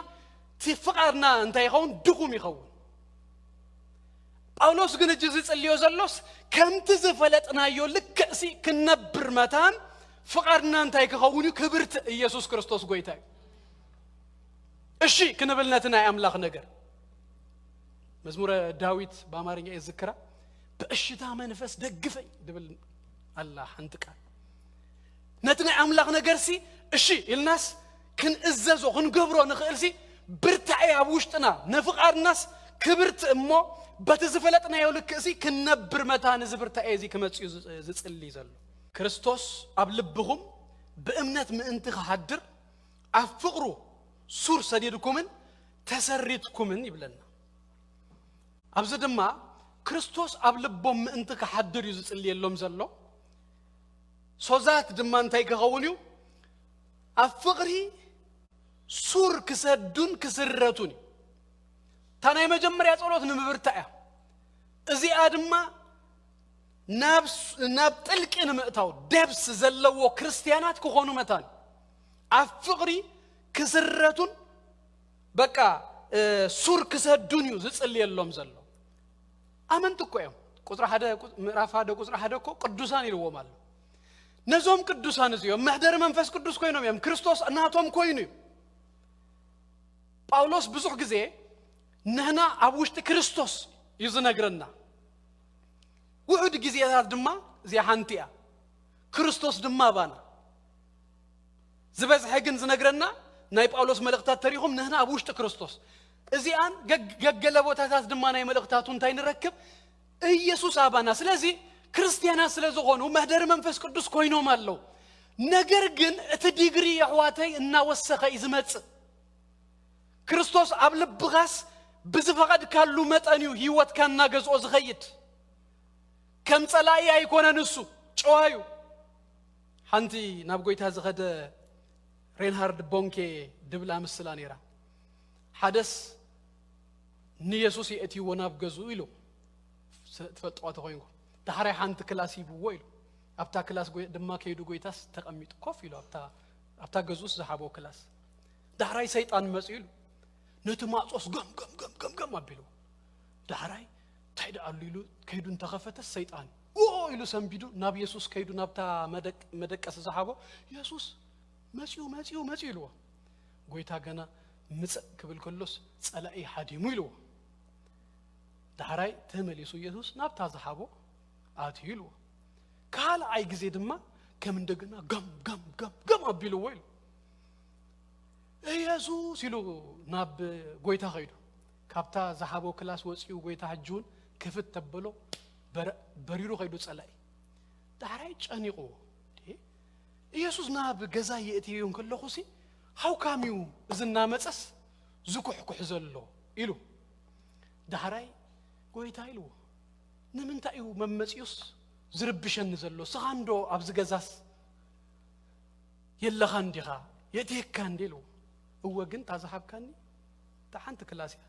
እቲ ፍቓድና እንታይ ይኸውን? ድኹም ይኸውን። ጳውሎስ ግን እጂ ዝጽልዮ ዘሎስ ከምቲ ዝፈለጥናዮ ልክዕሲ ክንነብር መታን ፍቓድና እንታይ ክኸውን እዩ? ክብርት ኢየሱስ ክርስቶስ ጎይታ እዩ። እሺ ክንብል ነቲ ናይ ኣምላኽ ነገር መዝሙረ ዳዊት ብኣማርኛ እየ ዝክራ ብእሽታ መንፈስ ደግፈኝ ድብል ኣላ ሓንቲ ቃል። ነቲ ናይ ኣምላኽ ነገርሲ እሺ ኢልናስ ክንእዘዞ ክንገብሮ ንኽእልሲ ብርታዐ ኣብ ውሽጥና ንፍቓድናስ ክብርቲ እሞ በቲ ዝፈለጥናዮ ልክእሲ ክንነብር መታን እዚ ብርታዐ እዚ ክመጽእ እዩ ዝጽሊ ዘሎ። ክርስቶስ ኣብ ልብኹም ብእምነት ምእንቲ ክሓድር ኣብ ፍቕሩ ሱር ሰዲድኩምን ተሰሪትኩምን ይብለና። ኣብዚ ድማ ክርስቶስ ኣብ ልቦም ምእንቲ ክሓድር እዩ ዝጽልየሎም ዘሎ። ሶዛት ድማ እንታይ ክኸውን እዩ? ኣብ ፍቕሪ ሱር ክሰዱን ክስረቱን እዩ። እታ ናይ መጀመርያ ጸሎት ንምብርታ እያ። እዚኣ ድማ ናብ ጥልቂ ንምእታው ደብስ ዘለዎ ክርስትያናት ክኾኑ መታን ኣብ ፍቕሪ ክስረቱን በቃ ሱር ክሰዱን እዩ ዝጽልየሎም ዘሎ። ኣመንቲ እኮ እዮም። ቁፅሪ ሓደ ምዕራፍ ሓደ ቁፅሪ ሓደ እኮ ቅዱሳን ኢልዎም ኣሎ። ነዞም ቅዱሳን እዚኦም መሕደሪ መንፈስ ቅዱስ ኮይኖም እዮም። ክርስቶስ እናቶም ኮይኑ እዩ። ጳውሎስ ብዙሕ ግዜ ንሕና ኣብ ውሽጢ ክርስቶስ እዩ ዝነግረና። ውሑድ ግዜታት ድማ እዚኣ ሓንቲ እያ። ክርስቶስ ድማ ኣባና ዝበዝሐ ግን ዝነግረና ናይ ጳውሎስ መልእኽታት ተሪኹም ንህና ኣብ ውሽጢ ክርስቶስ እዚኣን ገግ- ገገለ ቦታታት ድማ ናይ መልእኽታቱ እንታይ ንረክብ? ኢየሱስ ኣባና። ስለዚ ክርስትያናት ስለ ዝኾኑ መህደሪ መንፈስ ቅዱስ ኮይኖም ኣለዉ። ነገር ግን እቲ ዲግሪ የሕዋተይ እናወሰኸ እዩ ዝመጽእ። ክርስቶስ ኣብ ልብኻስ ብዝፈቐድካሉ መጠን እዩ ህይወትካ እናገዝኦ ዝኸይድ። ከም ጸላኢ ኣይኮነን እሱ፣ ጨዋ እዩ። ሓንቲ ናብ ጎይታ ዝኸደ ሬንሃርድ ቦንኬ ድብላ ምስላ ነይራ። ሓደስ ንየሱስ የእትይዎ ናብ ገዝኡ ኢሉ፣ ስ- ትፈልጥዋ ተኾይንኩ። ዳሕራይ ሓንቲ ክላስ ሂብዎ ኢሉ። ኣብታ ክላስ ጎይ- ድማ ከይዱ ጎይታስ ተቐሚጡ ኮፍ ኢሉ ኣብታ ኣብታ ገዝኡስ ዝሓቦ ክላስ። ዳሕራይ ሰይጣን መጽኡ ኢሉ። ነቲ ማዕጾስ ገም ገም ገም ገም ገም ኣቢሉ። ዳሕራይ እንታይ ደኣ ኣሉ ኢሉ ከይዱ እንተኸፈተ ሰይጣን ኦ ኢሉ ሰንቢዱ ናብ የሱስ ከይዱ ናብታ መደቅ- መደቀሲ ዝሓቦ የሱስ መጽኡ መጽኡ መጽኡ ኢልዎ። ጎይታ ገና ምጽእ ክብል ከሎስ ጸላኢ ሓዲሙ ኢልዎ። ዳሕራይ ተመሊሱ ኢየሱስ ናብታ ዝሓቦ ኣትዩ ኢልዎ። ካልኣይ ግዜ ድማ ከም እንደገና ገም ገም ገም ገም ኣቢልዎ ኢሉ ኢየሱስ ኢሉ ናብ ጎይታ ኸይዱ። ካብታ ዝሓቦ ክላስ ወፂኡ ጎይታ ሕጂ እውን ክፍት ተበሎ በረ- በሪሩ ኸይዱ ጸላኢ። ዳሕራይ ጨኒቕዎ። "እንዴ፣ ኢየሱስ ናብ ገዛ የእትየዮ እንከለኹ ሲ ሃውካም እዩ እዚ እናመፀስ ዝኩሕኩሕ ዘሎ?" ኢሉ። ዳሕራይ ጎይታ ኢልዎ፣ "ንምንታይ እዩ መመፂኡስ ዝርብሸኒ ዘሎ? ስኻ እንዶ ኣብዚ ገዛስ የለኻ እንዲኻ፣ የእትየካ እንዴ?" ኢልዎ። "እወ፣ ግን እታ ዝሃብካኒ እታ ሓንቲ ክላስ እያ።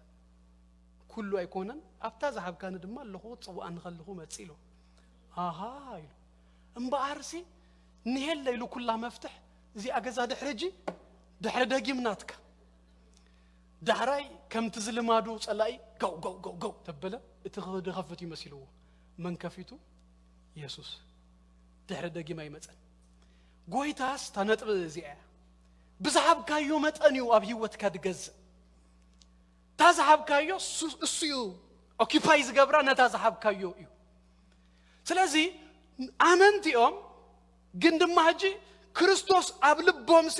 ኩሉ ኣይኮነን፣ ኣብታ ዝሃብካኒ ድማ ኣለኹ፣ ክትጽውዓኒ ከለኹ መጽእ" ኢልዎ። "ኣሃ" ኢሉ። "እምበኣርሲ ንሄለ" ኢሉ፣ "ኩላ መፍትሕ እዚኣ ገዛ ድሕሪ ሕጂ፣ ድሕሪ ደጊም ናትካ።" ዳሕራይ ከምቲ ዝልማዱ ጸላኢ ገው ገው ገው ገው ተበለ። እቲ ክኸፍት እዩ መሲልዎ። መን ከፊቱ? የሱስ። ድሕሪ ደጊም ኣይመጸን። ጎይታስ እታ ነጥቢ እዚኣ እያ። ብዝሃብካዮ መጠን እዩ ኣብ ህይወትካ ድገዝእ። እታ ዝሃብካዮ እሱ- እሱ እዩ ኦኪፓይ ዝገብራ፣ ነታ ዝሃብካዮ እዩ። ስለዚ ኣመንቲ እዮም፣ ግን ድማ ሕጂ ክርስቶስ ኣብ ልቦምሲ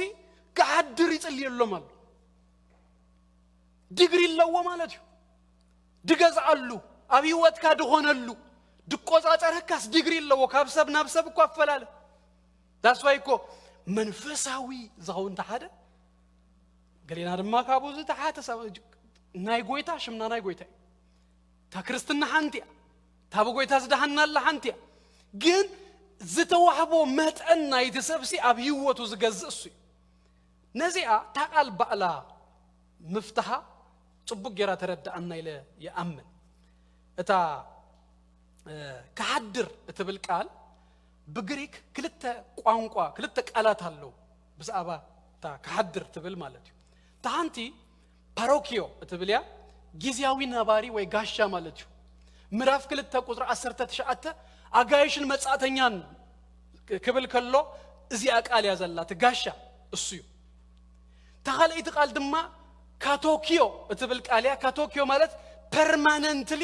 ክሓድር ይጽልየሎም ኣሎ። ዲግሪ ኣለዎ ማለት እዩ። ድገዝኣሉ፣ ኣብ ህይወትካ ድኾነሉ፣ ድቆጻጸረካስ ዲግሪ ኣለዎ። ካብ ሰብ ናብ ሰብ እኮ ኣፈላለ። ዳስዋይ እኮ መንፈሳዊ ዝኸውን ተሓደ፣ ገሌና ድማ ካብኡ ዝተሓተ ሰብ ናይ ጎይታ፣ ሽምና ናይ ጎይታ እዩ። እታ ክርስትና ሓንቲ እያ። እታ ብጎይታ ዝደሃና ኣላ ሓንቲ እያ። ግን ዝተዋህቦ መጠን ናይቲ ሰብሲ ኣብ ህይወቱ ዝገዝእ እሱ እዩ። ነዚኣ እታ ቃል ባዕላ ምፍታሓ ጽቡቅ ጌራ ተረድኣና ኢለ ይኣምን። እታ እ፣ ክሓድር እትብል ቃል ብግሪክ ክልተ ቋንቋ፣ ክልተ ቃላት ኣለዉ ብዛዕባ እታ ክሓድር ትብል ማለት እዩ። እታ ሓንቲ ፓሮኪዮ እትብል እያ፣ ግዝያዊ ነባሪ ወይ ጋሻ ማለት እዩ። ምዕራፍ ክልተ ቁጽሪ ዓሰርተ ትሽዓተ ኣጋይሽን መጻእተኛን ክብል ከሎ እዚኣ ቃል እያ ዘላ፣ እቲ ጋሻ እሱ እዩ። እታ ካልኣይቲ ቃል ድማ ካቶኪዮ እትብል ቃል እያ። ካቶኪዮ ማለት ፐርማነንትሊ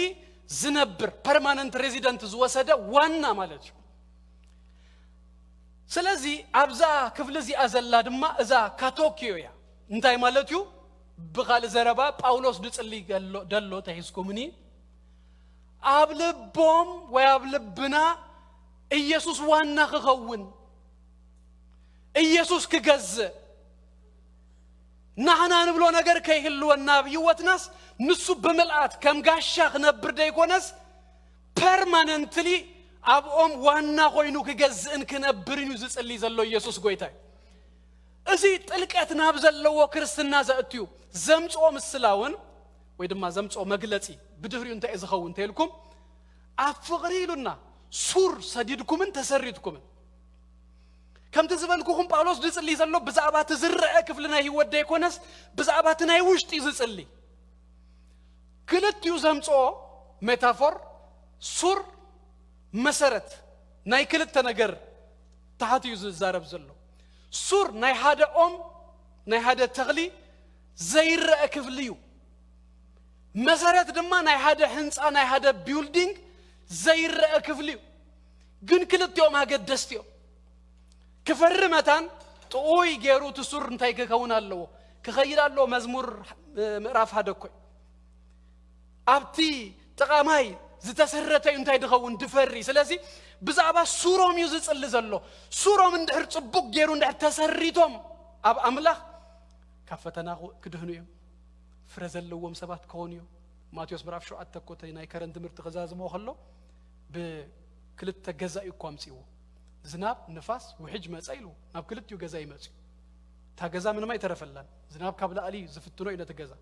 ዝነብር፣ ፐርማነንት ሬዚደንት ዝወሰደ ዋና ማለት እዩ። ስለዚ ኣብዛ ክፍሊ እዚኣ ዘላ ድማ እዛ ካቶኪዮ እያ። እንታይ ማለት እዩ? ብኻልእ ዘረባ ጳውሎስ ድጽሊ ገሎ- ደሎ ተሒዝኩምኒ፣ ኣብ ልቦም ወይ ኣብ ልብና ኢየሱስ ዋና ክኸውን፣ ኢየሱስ ክገዝእ፣ ናህና ንብሎ ነገር ከይህልወና ኣብ ህይወትናስ ንሱ ብምልኣት ከም ጋሻ ክነብር ደይኮነስ ፐርማነንትሊ ኣብኦም ዋና ኮይኑ ክገዝእን ክነብርን እዩ ዝጽሊ ዘሎ ኢየሱስ ጎይታ እዩ። እዚ ጥልቀት ናብ ዘለዎ ክርስትና ዘእትዩ ዘምጽኦ ምስላ እውን ወይ ድማ ዘምጽኦ መግለጺ ብድሕሪኡ እንታይ እዩ ዝኸውን እንተኢልኩም ኣብ ፍቕሪ ኢሉና ሱር ሰዲድኩምን ተሰሪትኩምን ከምቲ ዝበልኩኹም ጳውሎስ ዝጽሊ ዘሎ ብዛዕባ እቲ ዝረአ ክፍሊ ናይ ህይወት ደይኮነስ ብዛዕባ እቲ ናይ ውሽጢ እዩ ዝጽሊ። ክልቲኡ ዘምጽኦ ሜታፎር ሱር መሰረት ናይ ክልተ ነገር ታሕቲ እዩ ዝዛረብ ዘሎ። ሱር ናይ ሓደ ኦም ናይ ሓደ ተኽሊ ዘይረአ ክፍሊ እዩ። መሰረት ድማ ናይ ሓደ ህንፃ ናይ ሓደ ቢልዲንግ ዘይረአ ክፍሊ እዩ። ግን ክልቲኦም ኣገደስቲ እዮም። ክፈሪ መታን ጥዑይ ገይሩ እቲ ሱር እንታይ ክኸውን ኣለዎ? ክኸይድ ኣሎ። መዝሙር ምዕራፍ ሓደ እኮ እዩ። ኣብቲ ጥቓ ማይ ዝተሰረተ እዩ እንታይ ድኸውን ድፈሪ። ስለዚ ብዛዕባ ሱሮም እዩ ዝጽሊ ዘሎ። ሱሮም እንድሕር ጽቡቕ ገይሩ እንድሕር ተሰሪቶም ኣብ ኣምላኽ ካብ ፈተና ክድህኑ እዮም። ፍረ ዘለዎም ሰባት ክኾኑ እዮም። ማቴዎስ ምዕራፍ ሸውዓተ እኮ ናይ ከረን ትምህርቲ ክዛዝሞ ከሎ ብክልተ ገዛ እዩ እኮ ኣምፅዎ። ዝናብ፣ ንፋስ፣ ውሕጅ መፀ ኢሉ ናብ ክልቲኡ ገዛ ይመፅዩ። እታ ገዛ ምንም ኣይተረፈላን። ዝናብ ካብ ላዕሊ እዩ ዝፍትኖ እዩ ነቲ ገዛ።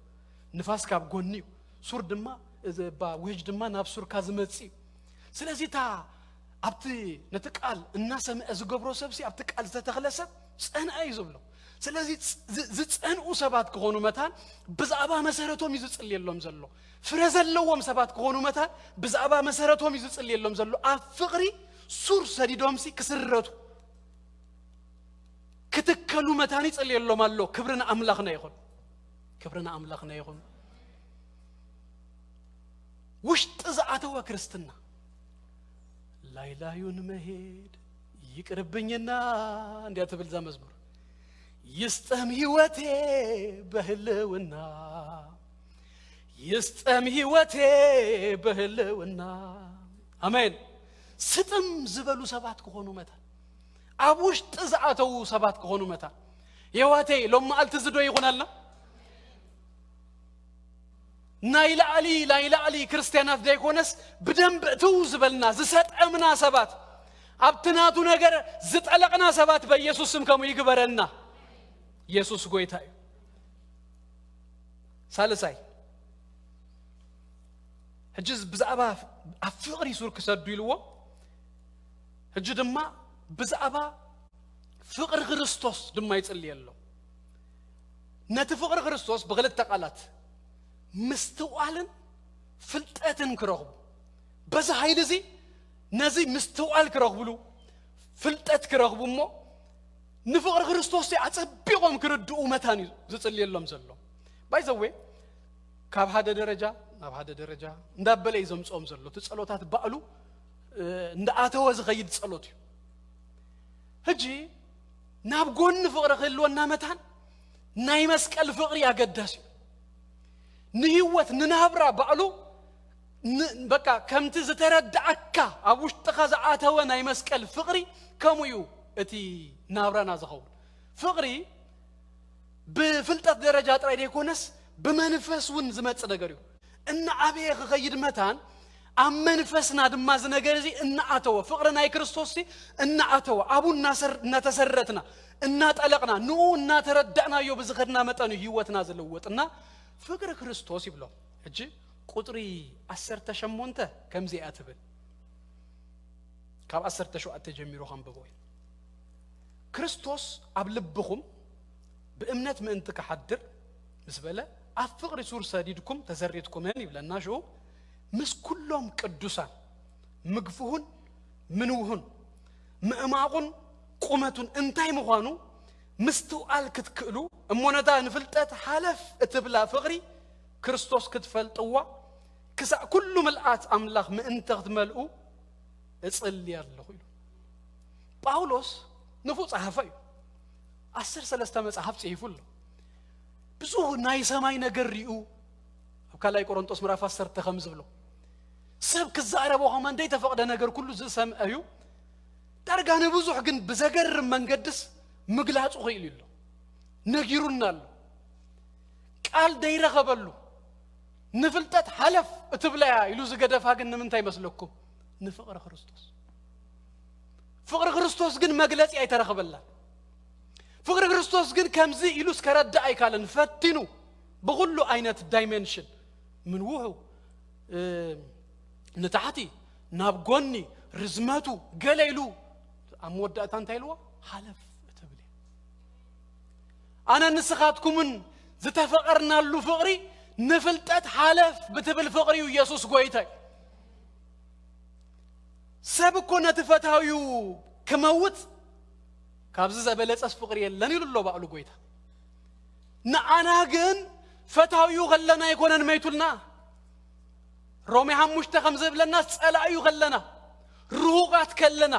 ንፋስ ካብ ጎኒ እዩ። ሱር ድማ፣ እዚ ባ-፣ ውሕጅ ድማ ናብ ሱርካ ዝመፅእ እዩ። ስለዚ እታ ኣብቲ ነቲ ቃል እናሰምዐ ዝገብሮ ሰብሲ ኣብቲ ቃል ዝተተኽለ ሰብ ጸንዐ እዩ ዝብሎ። ስለዚ ዝ-፣ ዝ-፣ ዝጸንኡ ሰባት ክኾኑ መታን ብዛዕባ መሰረቶም እዩ ዝጽልየሎም ዘሎ። ፍረ ዘለዎም ሰባት ክኾኑ መታን ብዛዕባ መሰረቶም እዩ ዝጽልየሎም ዘሎ። ኣብ ፍቕሪ ሱር ሰዲዶምሲ ክስረቱ፣ ክትከሉ መታን ይጽልየሎም ኣሎ። ክብሪ ንኣምላኽና ይኹን። ክብሪ ንኣምላኽና ይኹን። ውሽጢ ዝኣተወ ክርስትና፣ ላይላዩን መሄድ ይቅርብኝና እንዲያ ትብል እዛ መዝሙር። ይስጠም ህይወቴ በህልውና፣ ይስጠም ህይወቴ በህልውና። ኣሜን። ስጥም ዝበሉ ሰባት ክኾኑ መታን፣ ኣብ ውሽጢ ዝኣተዉ ሰባት ክኾኑ መታን። የዋተይ፣ ሎም መዓልቲ እዚ ዶ ይኹነልና? ናይ ላዕሊ፣ ናይ ላዕሊ ክርስትያናት ዘይኮነስ፣ ብደንብ እትው ዝበልና፣ ዝሰጠምና ሰባት፣ ኣብቲ ናቱ ነገር ዝጠለቕና ሰባት በኢየሱስ ስም ከምኡ ይግበረና። ኢየሱስ ጎይታ እዩ። ሳልሳይ፣ ሕጂ ብዛዕባ ኣብ ፍቕሪ ሱር ክሰዱ ኢልዎ፣ ሕጂ ድማ ብዛዕባ ፍቕሪ ክርስቶስ ድማ ይጽልየሎም። ነቲ ፍቕሪ ክርስቶስ ብኽልተ ቃላት፣ ምስትውዓልን ፍልጠትን ክረኽቡ፣ በዚ ሓይሊ እዚ ነዚ ምስትውዓል ክረኽብሉ፣ ፍልጠት ክረኽቡ እሞ ንፍቕሪ ክርስቶስ ኣጸቢቖም ክርድኡ መታን እዩ ዝጽልየሎም ዘሎ። ባይዘዌ ካብ ሓደ ደረጃ ናብ ሓደ ደረጃ እንዳበለ እዩ ዘምጽኦም ዘሎ። እቲ ጸሎታት ባዕሉ፣ እ፣ እንዳኣተወ ዝኸይድ ጸሎት እዩ። ሕጂ ናብ ጎኒ ፍቕሪ ክህልወና መታን ናይ መስቀል ፍቕሪ ኣገዳሲ እዩ። ንህይወት፣ ንናብራ ባዕሉ፣ ን-፣ በቃ ከምቲ ዝተረዳኣካ ኣብ ውሽጥኻ ዝኣተወ ናይ መስቀል ፍቕሪ ከምኡ እዩ እቲ ናብራና ዝኸውን። ፍቕሪ ብፍልጠት ደረጃ ጥራይ ዘይኮነስ ብመንፈስ እውን ዝመጽእ ነገር እዩ። እናዓበየ ክኸይድ መታን ኣብ መንፈስና ድማ እዚ ነገር እዚ እናኣተወ፣ ፍቕሪ ናይ ክርስቶስ ሲ እናኣተወ፣ ኣብኡ እናሰር-፣ እናተሰረትና፣ እናጠለቕና፣ ንኡ እናተረዳእናዮ ብዝኸድና መጠን እዩ ህይወትና ዝለወጥና። ፍቕሪ ክርስቶስ ይብሎ። ሕጂ ቁጽሪ ዓሰርተ ሸሞንተ ከምዚ እያ ትብል። ካብ ዓሰርተ ሸውዓተ ጀሚሩ ከንብቦ እዩ። ክርስቶስ ኣብ ልብኹም ብእምነት ምእንቲ ክሓድር ምስ በለ፣ ኣብ ፍቕሪ ሱር ሰዲድኩም ተሰሪትኩምን ይብለና። ሽኡ ምስ ኩሎም ቅዱሳን ምግፍሁን ምንውሁን፣ ምዕማቑን ቁመቱን እንታይ ምዃኑ ምስትውዓል ክትክእሉ እሞ፣ ነታ ንፍልጠት ሓለፍ እትብላ ፍቕሪ ክርስቶስ ክትፈልጥዋ፣ ክሳዕ ኩሉ ምልኣት ኣምላኽ ምእንቲ ክትመልኡ እጽሊ ኣለኹ ኢሉ። ጳውሎስ ንፉዕ ጸሓፋይ እዩ። ዓሰርተ ሰለስተ መጽሓፍ ጽሒፉ ኣሎ። ብዙ ናይ ሰማይ ነገር ሪኡ፣ ኣብ ካልኣይ ቆሮንጦስ ምዕራፍ ዓሰርተ ከም ዝብሎ፣ ሰብ ክዛረቦ ከማ እንደይተፈቕደ ነገር ኩሉ ዝሰምዐ እዩ። ዳርጋ ንብዙሕ ግን ብዘገርም መንገድስ ምግላጹ ክኢሉ ኣሎ። ነጊሩና ኣሎ። ቃል ደይረኸበሉ፣ ንፍልጠት ሓለፍ እትብላያ ኢሉ ዝገደፋ ግን ንምንታይ መስለኩም? ንፍቕሪ ክርስቶስ። ፍቕሪ ክርስቶስ ግን መግለጺ ኣይተረኸበላን። ፍቕሪ ክርስቶስ ግን ከምዚ ኢሉ እስከረዳእ ኣይካለን። ፈቲኑ ብኹሉ ዓይነት ዳይሜንሽን፣ ምንውሑ፣ እ፣ ንታሕቲ፣ ናብ ጎኒ፣ ርዝመቱ፣ ገለ ኢሉ ኣብ መወዳእታ እንታይ ኢልዎ? ሓለፍ እትብል እያ። ኣነ ንስኻትኩምን ዝተፈቐርናሉ ፍቕሪ ንፍልጠት ሓለፍ ብትብል ፍቕሪ እዩ። ኢየሱስ ጎይታ እዩ። ሰብ እኮ ነቲ ፈታዊኡ ክመውት ካብዚ ዝበለጸስ ፍቕሪ የለን ኢሉ ኣሎ ባዕሉ ጎይታ። ንዓና ግን ፈታዊኡ ከለና ኣይኮነን መይቱልና። ሮሜ ሓሙሽተ ከም ዝብለና ጸላእዩ ከለና፣ ርሁቓት ከለና።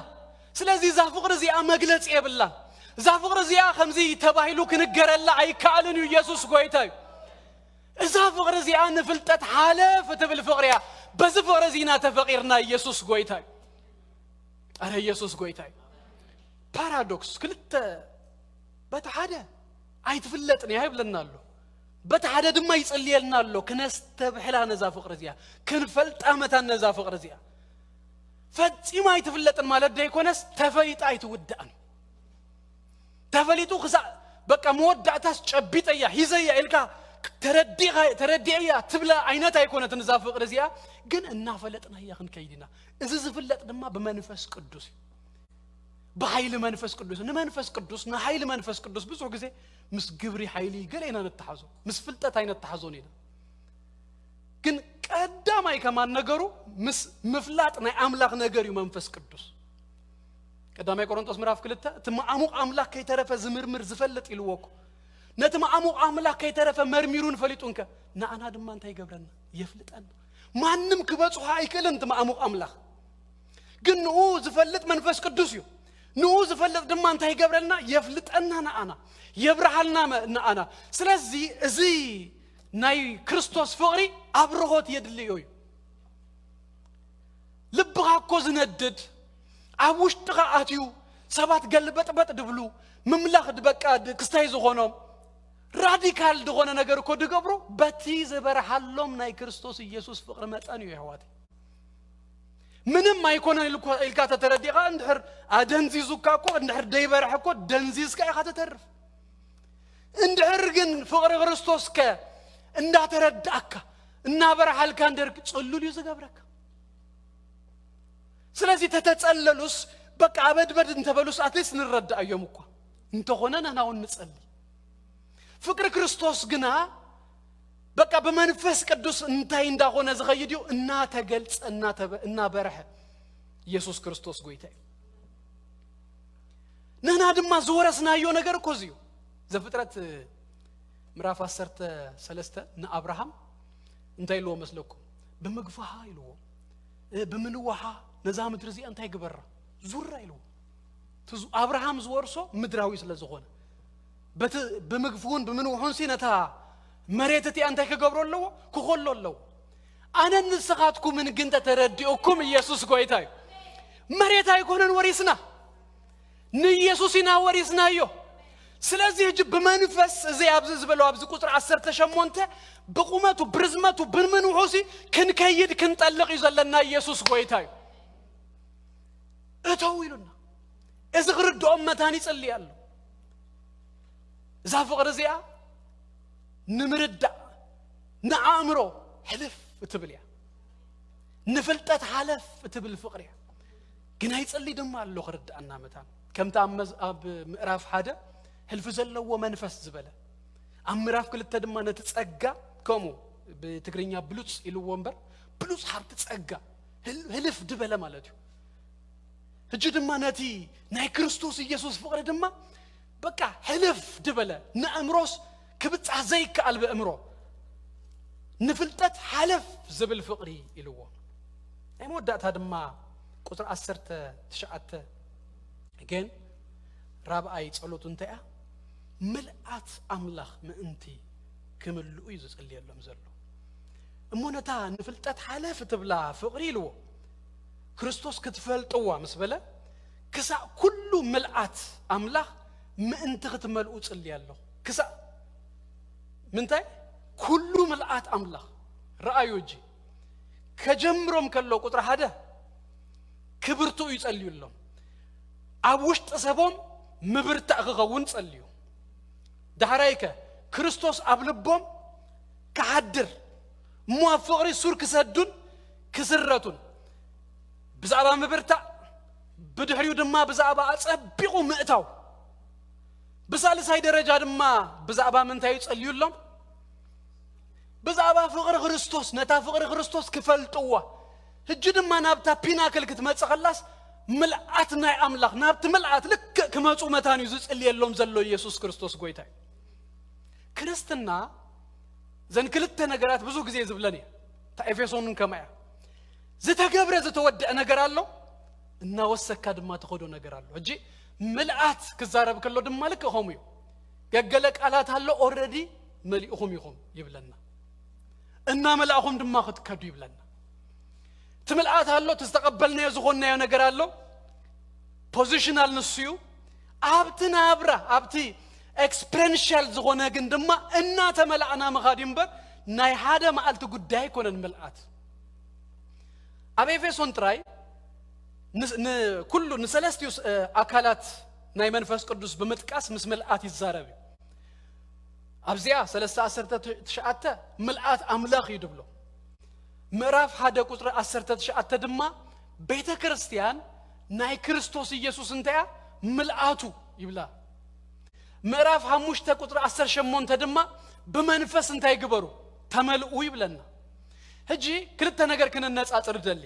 ስለዚ እዛ ፍቕሪ እዚኣ መግለጺ የብላን። እዛ ፍቕሪ እዚኣ ከምዚ ተባሂሉ ክንገረላ ኣይከኣልን እዩ። ኢየሱስ ጎይታ እዩ። እዛ ፍቕሪ እዚኣ ንፍልጠት ሓለፍ እትብል ፍቕሪ እያ። በዚ ፍቕሪ እዚ ኢና ተፈቒርና። ኢየሱስ ጎይታ እዩ። ኣረ ኢየሱስ ጎይታ እዩ። ፓራዶክስ ክልተ፣ በቲ ሓደ ኣይትፍለጥን እያ ይብለና ኣሎ፣ በቲ ሓደ ድማ ይጽልየልና ኣሎ። ክነስተብሕላ ነዛ ፍቕሪ እዚኣ፣ ክንፈልጣ መታን ነዛ ፍቕሪ እዚኣ። ፈጺማ ኣይትፍለጥን ማለት ደይኮነስ ተፈሊጣ ኣይትውዳእን። ተፈሊጡ ክሳዕ በቃ መወዳእታስ ጨቢጠያ ሂዘያ ኢልካ ተረዲኻ ተረዲእያ ትብላ ዓይነት ኣይኮነትን እዛ ፍቕሪ እዚኣ። ግን እናፈለጥናያ ክንከይድ ኢና። እዚ ዝፍለጥ ድማ ብመንፈስ ቅዱስ እዩ። ብሓይሊ መንፈስ ቅዱስ፣ ንመንፈስ ቅዱስ፣ ንሓይሊ መንፈስ ቅዱስ ብዙሕ ግዜ ምስ ግብሪ ሓይሊ ገለ ኢና ነተሓዞ፣ ምስ ፍልጠት ኣይነተሓዞን ኢና። ግን ቀዳማይ ከማን ነገሩ ምስ ምፍላጥ ናይ ኣምላኽ ነገር እዩ መንፈስ ቅዱስ። ቀዳማይ ቆሮንቶስ ምዕራፍ ክልተ፣ እቲ መዓሙቕ ኣምላኽ ከይተረፈ ዝምርምር ዝፈልጥ ኢልዎ እኮ። ነቲ መዓሙቕ ኣምላኽ ከይተረፈ መርሚሩን ፈሊጡንከ፣ ንኣና ድማ እንታይ ይገብረና? የፍልጠና። ማንም ክበጽሖ ኣይክእልን እቲ መዓሙቕ ኣምላኽ። ግን ንኡ ዝፈልጥ መንፈስ ቅዱስ እዩ። ንኡ ዝፈልጥ ድማ እንታይ ይገብረልና? የፍልጠና ንኣና፣ የብርሃልና መ-፣ ንኣና። ስለዚ እዚ ናይ ክርስቶስ ፍቕሪ ኣብርሆት የድልዮ እዩ። ልብኻ እኮ ዝነድድ፣ ኣብ ውሽጥኻ ኣትዩ ሰባት ገልበጥበጥ ድብሉ፣ ምምላኽ ድበቃ ድ-፣ ክስታይ ዝኾኖም፣ ራዲካል ዝኾነ ነገር እኮ ድገብሩ፣ በቲ ዝበርሃሎም ናይ ክርስቶስ ኢየሱስ ፍቕሪ መጠን እዩ፣ የሕዋተይ። ምንም ኣይኮነን ኢልኮ-፣ ኢልካ ተተረዲኻ፣ እንድሕር ኣደንዚዙካ እኮ፣ እንድሕር ደይበርሐ እኮ፣ ደንዚዝካ ኢኻ ተተርፍ። እንድሕር ግን ፍቕሪ ክርስቶስከ እንዳተረዳእካ፣ እናበርሃልካ እንድሕር ጽሉል እዩ ዝገብረካ። ስለዚ ተተጸለሉስ፣ በቃ ኣበድበድ እንተበሉስ፣ ኣትሊስት ንረዳእዮም እኳ። እንተኾነ ንሕና እውን ንጸሊ። ፍቅሪ ክርስቶስ ግና በቃ ብመንፈስ ቅዱስ እንታይ እንዳኾነ ዝኸይድ እዩ? እናተገልጸ፣ እናተበ-፣ እናበርሐ። ኢየሱስ ክርስቶስ ጎይታ እዩ። ንሕና ድማ ዝወረስናዮ ነገር እኮ እዚ እዩ። ዘፍጥረት ምዕራፍ ዓሰርተ ሰለስተ ንኣብርሃም እንታይ ኢልዎ መስለኩም? ብምግፋሃ ኢልዎ። እ፣ ብምንዋሓ ነዛ ምድሪ እዚኣ እንታይ ግበራ? ዙራ ኢልዎ። እቲ ዙ-፣ ኣብርሃም ዝወርሶ ምድራዊ ስለ ዝኾነ። በቲ ብምግፍሁን ብምንውሑን ሲ ነታ መሬት እቲኣ እንታይ ክገብሮ ኣለዎ? ክኾሎ ኣለዎ። ኣነን ንስኻትኩምን ግን ተተረዲኡኩም ኢየሱስ ጎይታ እዩ። መሬት ኣይኮነን ወሪስና። ንኢየሱስ ኢና ወሪስናዮ። ስለዚህ ሕጂ ብመንፈስ እዚ ኣብዚ ዝበሎ ኣብዚ ቁጽሪ ዓሰርተ ሸሞንተ ብቁመቱ ብርዝመቱ ብምንውሑሲ ክንከይድ ክንጠልቕ እዩ ዘለና። ኢየሱስ ጎይታ እዩ። እተው ኢሉና። እዚ ክርድኦም መታን ይጽሊ ኣሎ። እዛ ፍቕሪ እዚኣ ንምርዳእ ንኣእምሮ ሕልፍ እትብል እያ። ንፍልጠት ሓለፍ እትብል ፍቕሪ እያ። ግን ኣይጽሊ ድማ ኣሎ ክርድኣና መታን። ከምቲ ኣብ መዝ-፣ ኣብ ምዕራፍ ሓደ ሕልፊ ዘለዎ መንፈስ ዝበለ፣ ኣብ ምዕራፍ ክልተ ድማ ነቲ ጸጋ ከምኡ ብትግርኛ ብሉጽ ኢልዎ እምበር ብሉጽ ሃብቲ ጸጋ ህል-፣ ህልፍ ድበለ ማለት እዩ። ሕጂ ድማ ነቲ ናይ ክርስቶስ ኢየሱስ ፍቕሪ ድማ በቃ ሕልፍ ድበለ፣ ንኣእምሮስ ክብጻሕ ዘይከኣል ብእምሮ ንፍልጠት ሓለፍ ዝብል ፍቕሪ ኢልዎ። ናይ መወዳእታ ድማ ቁጽሪ ዓሰርተ ትሽዓተ ግን ራብኣይ ጸሎቱ እንታይ እያ? ምልኣት ኣምላኽ ምእንቲ ክምልኡ እዩ ዝጽልየሎም ዘሎ። እሞ ነታ ንፍልጠት ሓለፍ ትብላ ፍቕሪ ኢልዎ። ክርስቶስ ክትፈልጥዋ ምስ በለ፣ ክሳእ ኩሉ ምልኣት ኣምላኽ ምእንቲ ክትመልኡ ጽልየ ኣለኹ። ክሳእ ምንታይ? ኩሉ ምልኣት ኣምላኽ። ረኣዩ እጂ። ከጀምሮም ከሎ ቁጥሪ ሓደ ክብርትኡ ይጸልዩሎም። ኣብ ውሽጢ ሰቦም ምብርታእ ክኸውን ጸልዩ። ዳሕራይከ ክርስቶስ ኣብ ልቦም ክሓድር፣ እሞ ኣብ ፍቕሪ ሱር ክሰዱን ክስረቱን። ብዛዕባ ምብርታእ፣ ብድሕሪኡ ድማ ብዛዕባ ኣጸቢቑ ምእታው። ብሳልሳይ ደረጃ ድማ ብዛዕባ ምንታይ ይጸልዩሎም? ብዛዕባ ፍቕሪ ክርስቶስ፣ ነታ ፍቕሪ ክርስቶስ ክፈልጥዋ። ሕጂ ድማ ናብታ ፒናክል ክትመጽእ ከላስ፣ ምልኣት ናይ ኣምላኽ፣ ናብቲ ምልኣት ልክእ ክመጹ መታን እዩ ዝጽልየሎም ዘሎ ኢየሱስ ክርስቶስ ጎይታ እዩ። ክርስትና ዘን ክልተ ነገራት ብዙ ግዜ ዝብለን እየ። እታ ኤፌሶን እውን ከማ እያ። ዝተገብረ ዝተወደአ ነገር ኣሎ፣ እናወሰካ ድማ ትኸዶ ነገር ኣሎ። ሕጂ ምልኣት ክዛረብ ከሎ ድማ ልክ ከምኡ እዩ። ገገለ ቃላት ኣሎ፣ ኦረዲ መሊእኹም ኢኹም ይብለና። እናመላእኹም ድማ ክትከዱ ይብለና። እቲ ምልኣት ኣሎ፣ እቲ ዝተቐበልናዮ ዝኾንናዮ ነገር ኣሎ። ፖዚሽናል ንሱ እዩ። ኣብቲ ናብራ፣ ኣብቲ ኤክስፐረንሻል ዝኾነ ግን ድማ እናተመላእና ምኻድ እዩ እምበር ናይ ሓደ መዓልቲ ጉዳይ ኣይኮነን ምልኣት። ኣብ ኤፌሶን ጥራይ ንስ- ንኩሉ ንሰለስቲኡ ስ- ኣካላት ናይ መንፈስ ቅዱስ ብምጥቃስ ምስ ምልኣት ይዛረብ እዩ። ኣብዚኣ ሰለስተ ዓሰርተ ትሽዓተ ምልኣት ኣምላኽ እዩ ድብሎ። ምዕራፍ ሓደ ቁፅሪ ዓሰርተ ትሽዓተ ድማ ቤተ ክርስቲያን ናይ ክርስቶስ ኢየሱስ እንታይ እያ? ምልኣቱ ይብላ። ምዕራፍ ሓሙሽተ ቁፅሪ ዓሰርተ ሸሞንተ ድማ ብመንፈስ እንታይ ግበሩ? ተመልኡ ይብለና። ሕጂ ክልተ ነገር ክንነፃፅር ደሊ።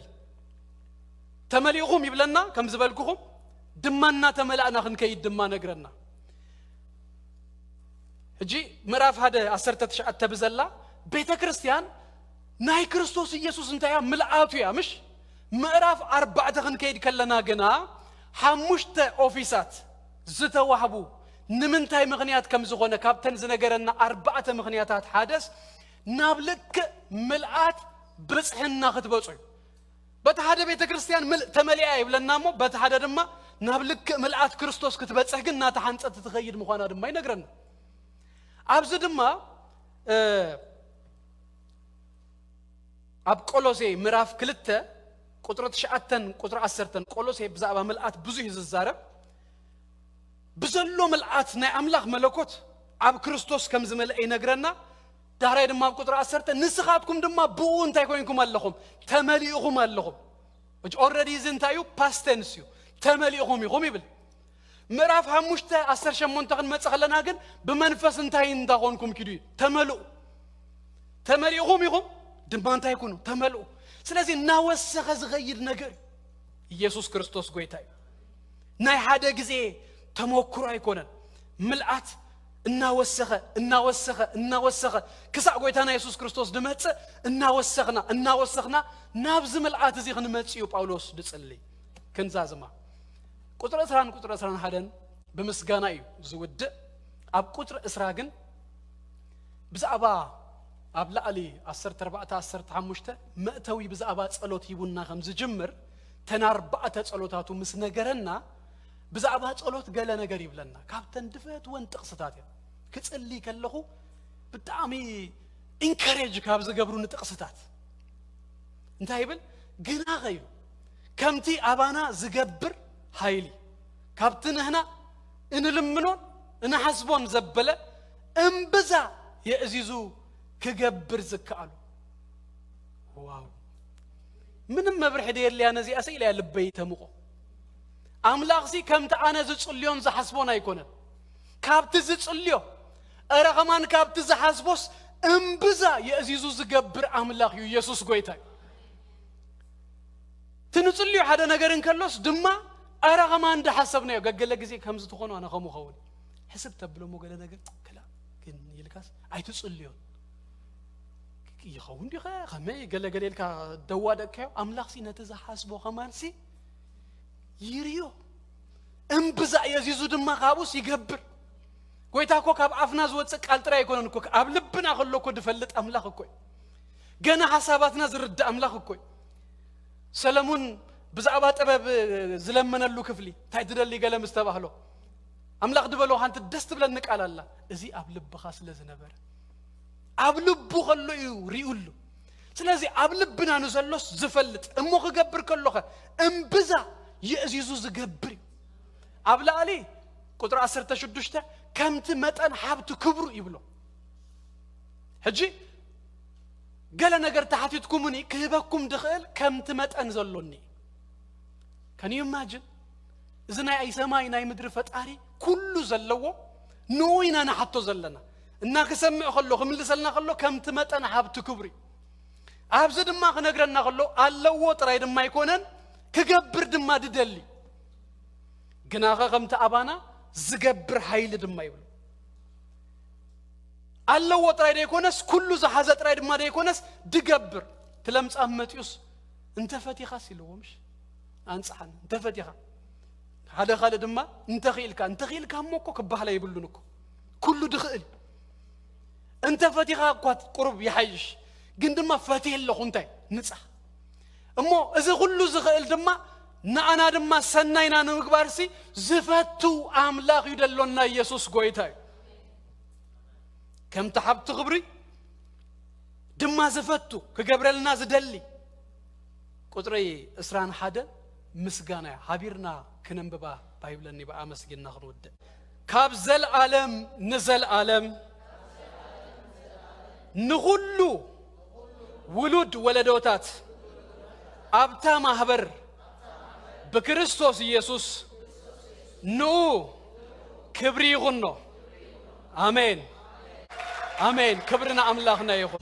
ተመሊእኹም ይብለና ከም ዝበልኩኹም ድማ እናተመላእና ክንከይድ ድማ ነግረና። ሕጂ ምዕራፍ ሓደ ዓሰርተ ትሽዓተ ብዘላ ቤተ ክርስቲያን ናይ ክርስቶስ ኢየሱስ እንታይ እያ? ምልኣቱ እያ። ምሽ ምዕራፍ ኣርባዕተ ክንከይድ ከለና ግና ሓሙሽተ ኦፊሳት ዝተዋህቡ ንምንታይ ምኽንያት ከም ዝኾነ ካብተን ዝነገረና ኣርባዕተ ምኽንያታት ሓደስ ናብ ልክእ ምልኣት ብጽሕና ክትበጹ እዩ። በቲ ሓደ ቤተ ክርስቲያን ምልእ ተመሊኣ ይብለና እሞ በቲ ሓደ ድማ ናብ ልክእ ምልኣት ክርስቶስ ክትበጽሕ ግን እናተሓንጸት ትኸይድ ምዃና ድማ ይነግረና። ኣብዚ ድማ እ፣ ኣብ ቆሎሴ ምዕራፍ ክልተ ቁፅሪ ትሽዓተን ቁፅሪ ዓሰርተን ቆሎሴ ብዛዕባ ምልኣት ብዙሕ እዩ ዝዛረብ። ብዘሎ ምልኣት ናይ ኣምላኽ መለኮት ኣብ ክርስቶስ ከም ዝመልአ ይነግረና። ዳሕራይ ድማ ኣብ ቁፅሪ ዓሰርተ ንስኻትኩም ድማ ብኡ እንታይ ኮይንኩም ኣለኹም? ተመሊእኹም ኣለኹም። ሕጂ ኦልሬዲ እዚ እንታይ እዩ? ፓስት ቴንስ እዩ። ተመሊእኹም ኢኹም ይብል። ምዕራፍ ሓሙሽተ ዓሰርተ ሸሞንተ ክንመጽእ ከለና ግን ብመንፈስ እንታይ እንዳኾንኩም ኪዱ እዩ? ተመልኡ። ተመሊእኹም ኢኹም ድማ እንታይ ኩኑ? ተመልኡ። ስለዚ እናወሰኸ ዝኸይድ ነገር እዩ። ኢየሱስ ክርስቶስ ጎይታ እዩ። ናይ ሓደ ግዜ ተመክሮ ኣይኮነን። ምልኣት እናወሰኸ እናወሰኸ እናወሰኸ ክሳዕ ጎይታና የሱስ ክርስቶስ ድመጽእ እናወሰኽና እናወሰኽና ናብዚ ምልኣት እዚ ክንመጽእ እዩ ጳውሎስ ድጽሊ። ክንዛዝማ ቁፅሪ ዕስራን ቁፅሪ ዕስራን ሓደን ብምስጋና እዩ ዝውድእ። ኣብ ቁፅሪ ዕስራ ግን ብዛዕባ ኣብ ላዕሊ ዓሰርተ ኣርባዕተ ዓሰርተ ሓሙሽተ መእተዊ ብዛዕባ ጸሎት ሂቡና ከም ዝጅምር ተን ኣርባዕተ ጸሎታቱ ምስ ነገረና ብዛዕባ ጸሎት ገለ ነገር ይብለና። ካብተን ድፈትወን ጥቕስታት እያ። ክጽሊ ከለኹ ብጣዕሚ ኢንካሬጅ ካብ ዝገብሩኒ ጥቕስታት እንታይ ይብል? ግናኸ እዩ ከምቲ ኣባና ዝገብር ሓይሊ ካብቲ ንሕና እንልምኖን እንሓስቦን ዘበለ እምብዛ የእዚዙ ክገብር ዝከኣሉ። ዋው! ምንም መብርሒ ደየልያ ነዚኣ ስኢለ እያ ልበይ ተምቆ። ኣምላኽሲ ከምቲ ኣነ ዝጽልዮን ዝሓስቦን ኣይኮነን። ካብቲ ዝጽልዮ፣ እረ ኸማን ካብቲ ዝሓስቦስ እምብዛ የእዚዙ ዝገብር ኣምላኽ እዩ። ኢየሱስ ጎይታ እዩ። እቲ ንጽልዮ ሓደ ነገር እንከሎስ ድማ፣ እረ ኸማን እንዳሓሰብናዮ፣ ገገለ ግዜ ከምዚ ትኾኑ ኣነ ከምኡ ኸውን። ሕስብ ተብሎ እሞ ገለ ነገር፣ ክላ ግን ኢልካስ ኣይትጽልዮን። ይኸውን ዲኸ? ከመይ ገለ ገለ ኢልካ ደዋደቅካዮ? ኣምላኽሲ ነቲ ዝሓስቦ ኸማንሲ ይርዮ። እምብዛ የዚዙ ድማ ካብኡስ ይገብር። ጎይታ እኮ ካብ ኣፍና ዝወፅእ ቃል ጥራይ ኣይኮነን እኮ፣ ኣብ ልብና ከሎ እኮ ዝፈልጥ ኣምላኽ እኮ እዩ። ገና ሓሳባትና ዝርዳእ ኣምላኽ እኮ እዩ። ሰለሙን ብዛዕባ ጥበብ ዝለመነሉ ክፍሊ፣ እንታይ ትደሊ ገለ ምስ ተባህሎ፣ ኣምላኽ ዝበሎ ሓንቲ ደስ ትብለኒ ቃል ኣላ፣ እዚ ኣብ ልብኻ ስለ ዝነበረ፣ ኣብ ልቡ ከሎ እዩ ሪኡሉ። ስለዚ ኣብ ልብና ንዘሎስ ዝፈልጥ እሞ ክገብር ከሎኸ እምብዛ የእዚዙ ዝገብር እዩ። ኣብ ላዕሊ ቁጥሪ ዓሰርተ ሽዱሽተ ከምቲ መጠን ሃብቲ ክብሩ ይብሎ። ሕጂ ገለ ነገር ተሓቲትኩምኒ ክህበኩም ድኽእል ከምቲ መጠን ዘሎኒ። ከን ኢማጅን እዚ ናይ ሰማይ ናይ ምድሪ ፈጣሪ ኩሉ ዘለዎ ንኡ ኢና ንሓቶ ዘለና። እና ክሰምዕ ከሎ ክምልሰልና ከሎ ከምቲ መጠን ሃብቲ ክብሩ እዩ። ኣብዚ ድማ ክነግረና ከሎ ኣለዎ ጥራይ ድማ ኣይኮነን ክገብር ድማ ድደሊ። ግናኸ ከምቲ ኣባና ዝገብር ሓይሊ ድማ ይብሉ። ኣለዎ ጥራይ ደይኮነስ ኩሉ ዝሓዘ ጥራይ ድማ ደይኮነስ ድገብር። ትለምጻም መጢኡስ እንተፈቲኻስ ኢልዎ ምሽ ኣንጽሓን እንተፈቲኻ ሓደ ካልእ ድማ እንተኽኢልካ እንተኽኢልካ እሞ እኮ ክበሃል ኣይብሉን እኮ። ኩሉ ድኽእል። እንተ ፈቲኻ እኳ ቁሩብ ይሓይሽ። ግን ድማ ፈትየ ኣለኹ እንታይ ንጻ እሞ እዚ ኩሉ ዝኽእል ድማ ንኣና ድማ ሰናይና ንምግባርሲ ዝፈቱ ኣምላኽ እዩ ደሎና። ኢየሱስ ጎይታ እዩ። ከምቲ ሓብቲ ክብሪ ድማ ዝፈቱ ክገብረልና ዝደሊ። ቁጥሪ ዕስራን ሓደን ምስጋና እያ። ሓቢርና ክነንብባ ባይብለኒ ብኣመስጊንና ክንውድእ። ካብ ዘልኣለም ንዘልኣለም ንኹሉ ውሉድ ወለዶታት ኣብታ ማህበር ብክርስቶስ ኢየሱስ ንኡ ክብሪ ይኹኖ። ኣሜን። ኣሜን። ክብሪ ንኣምላኽና ይኹን።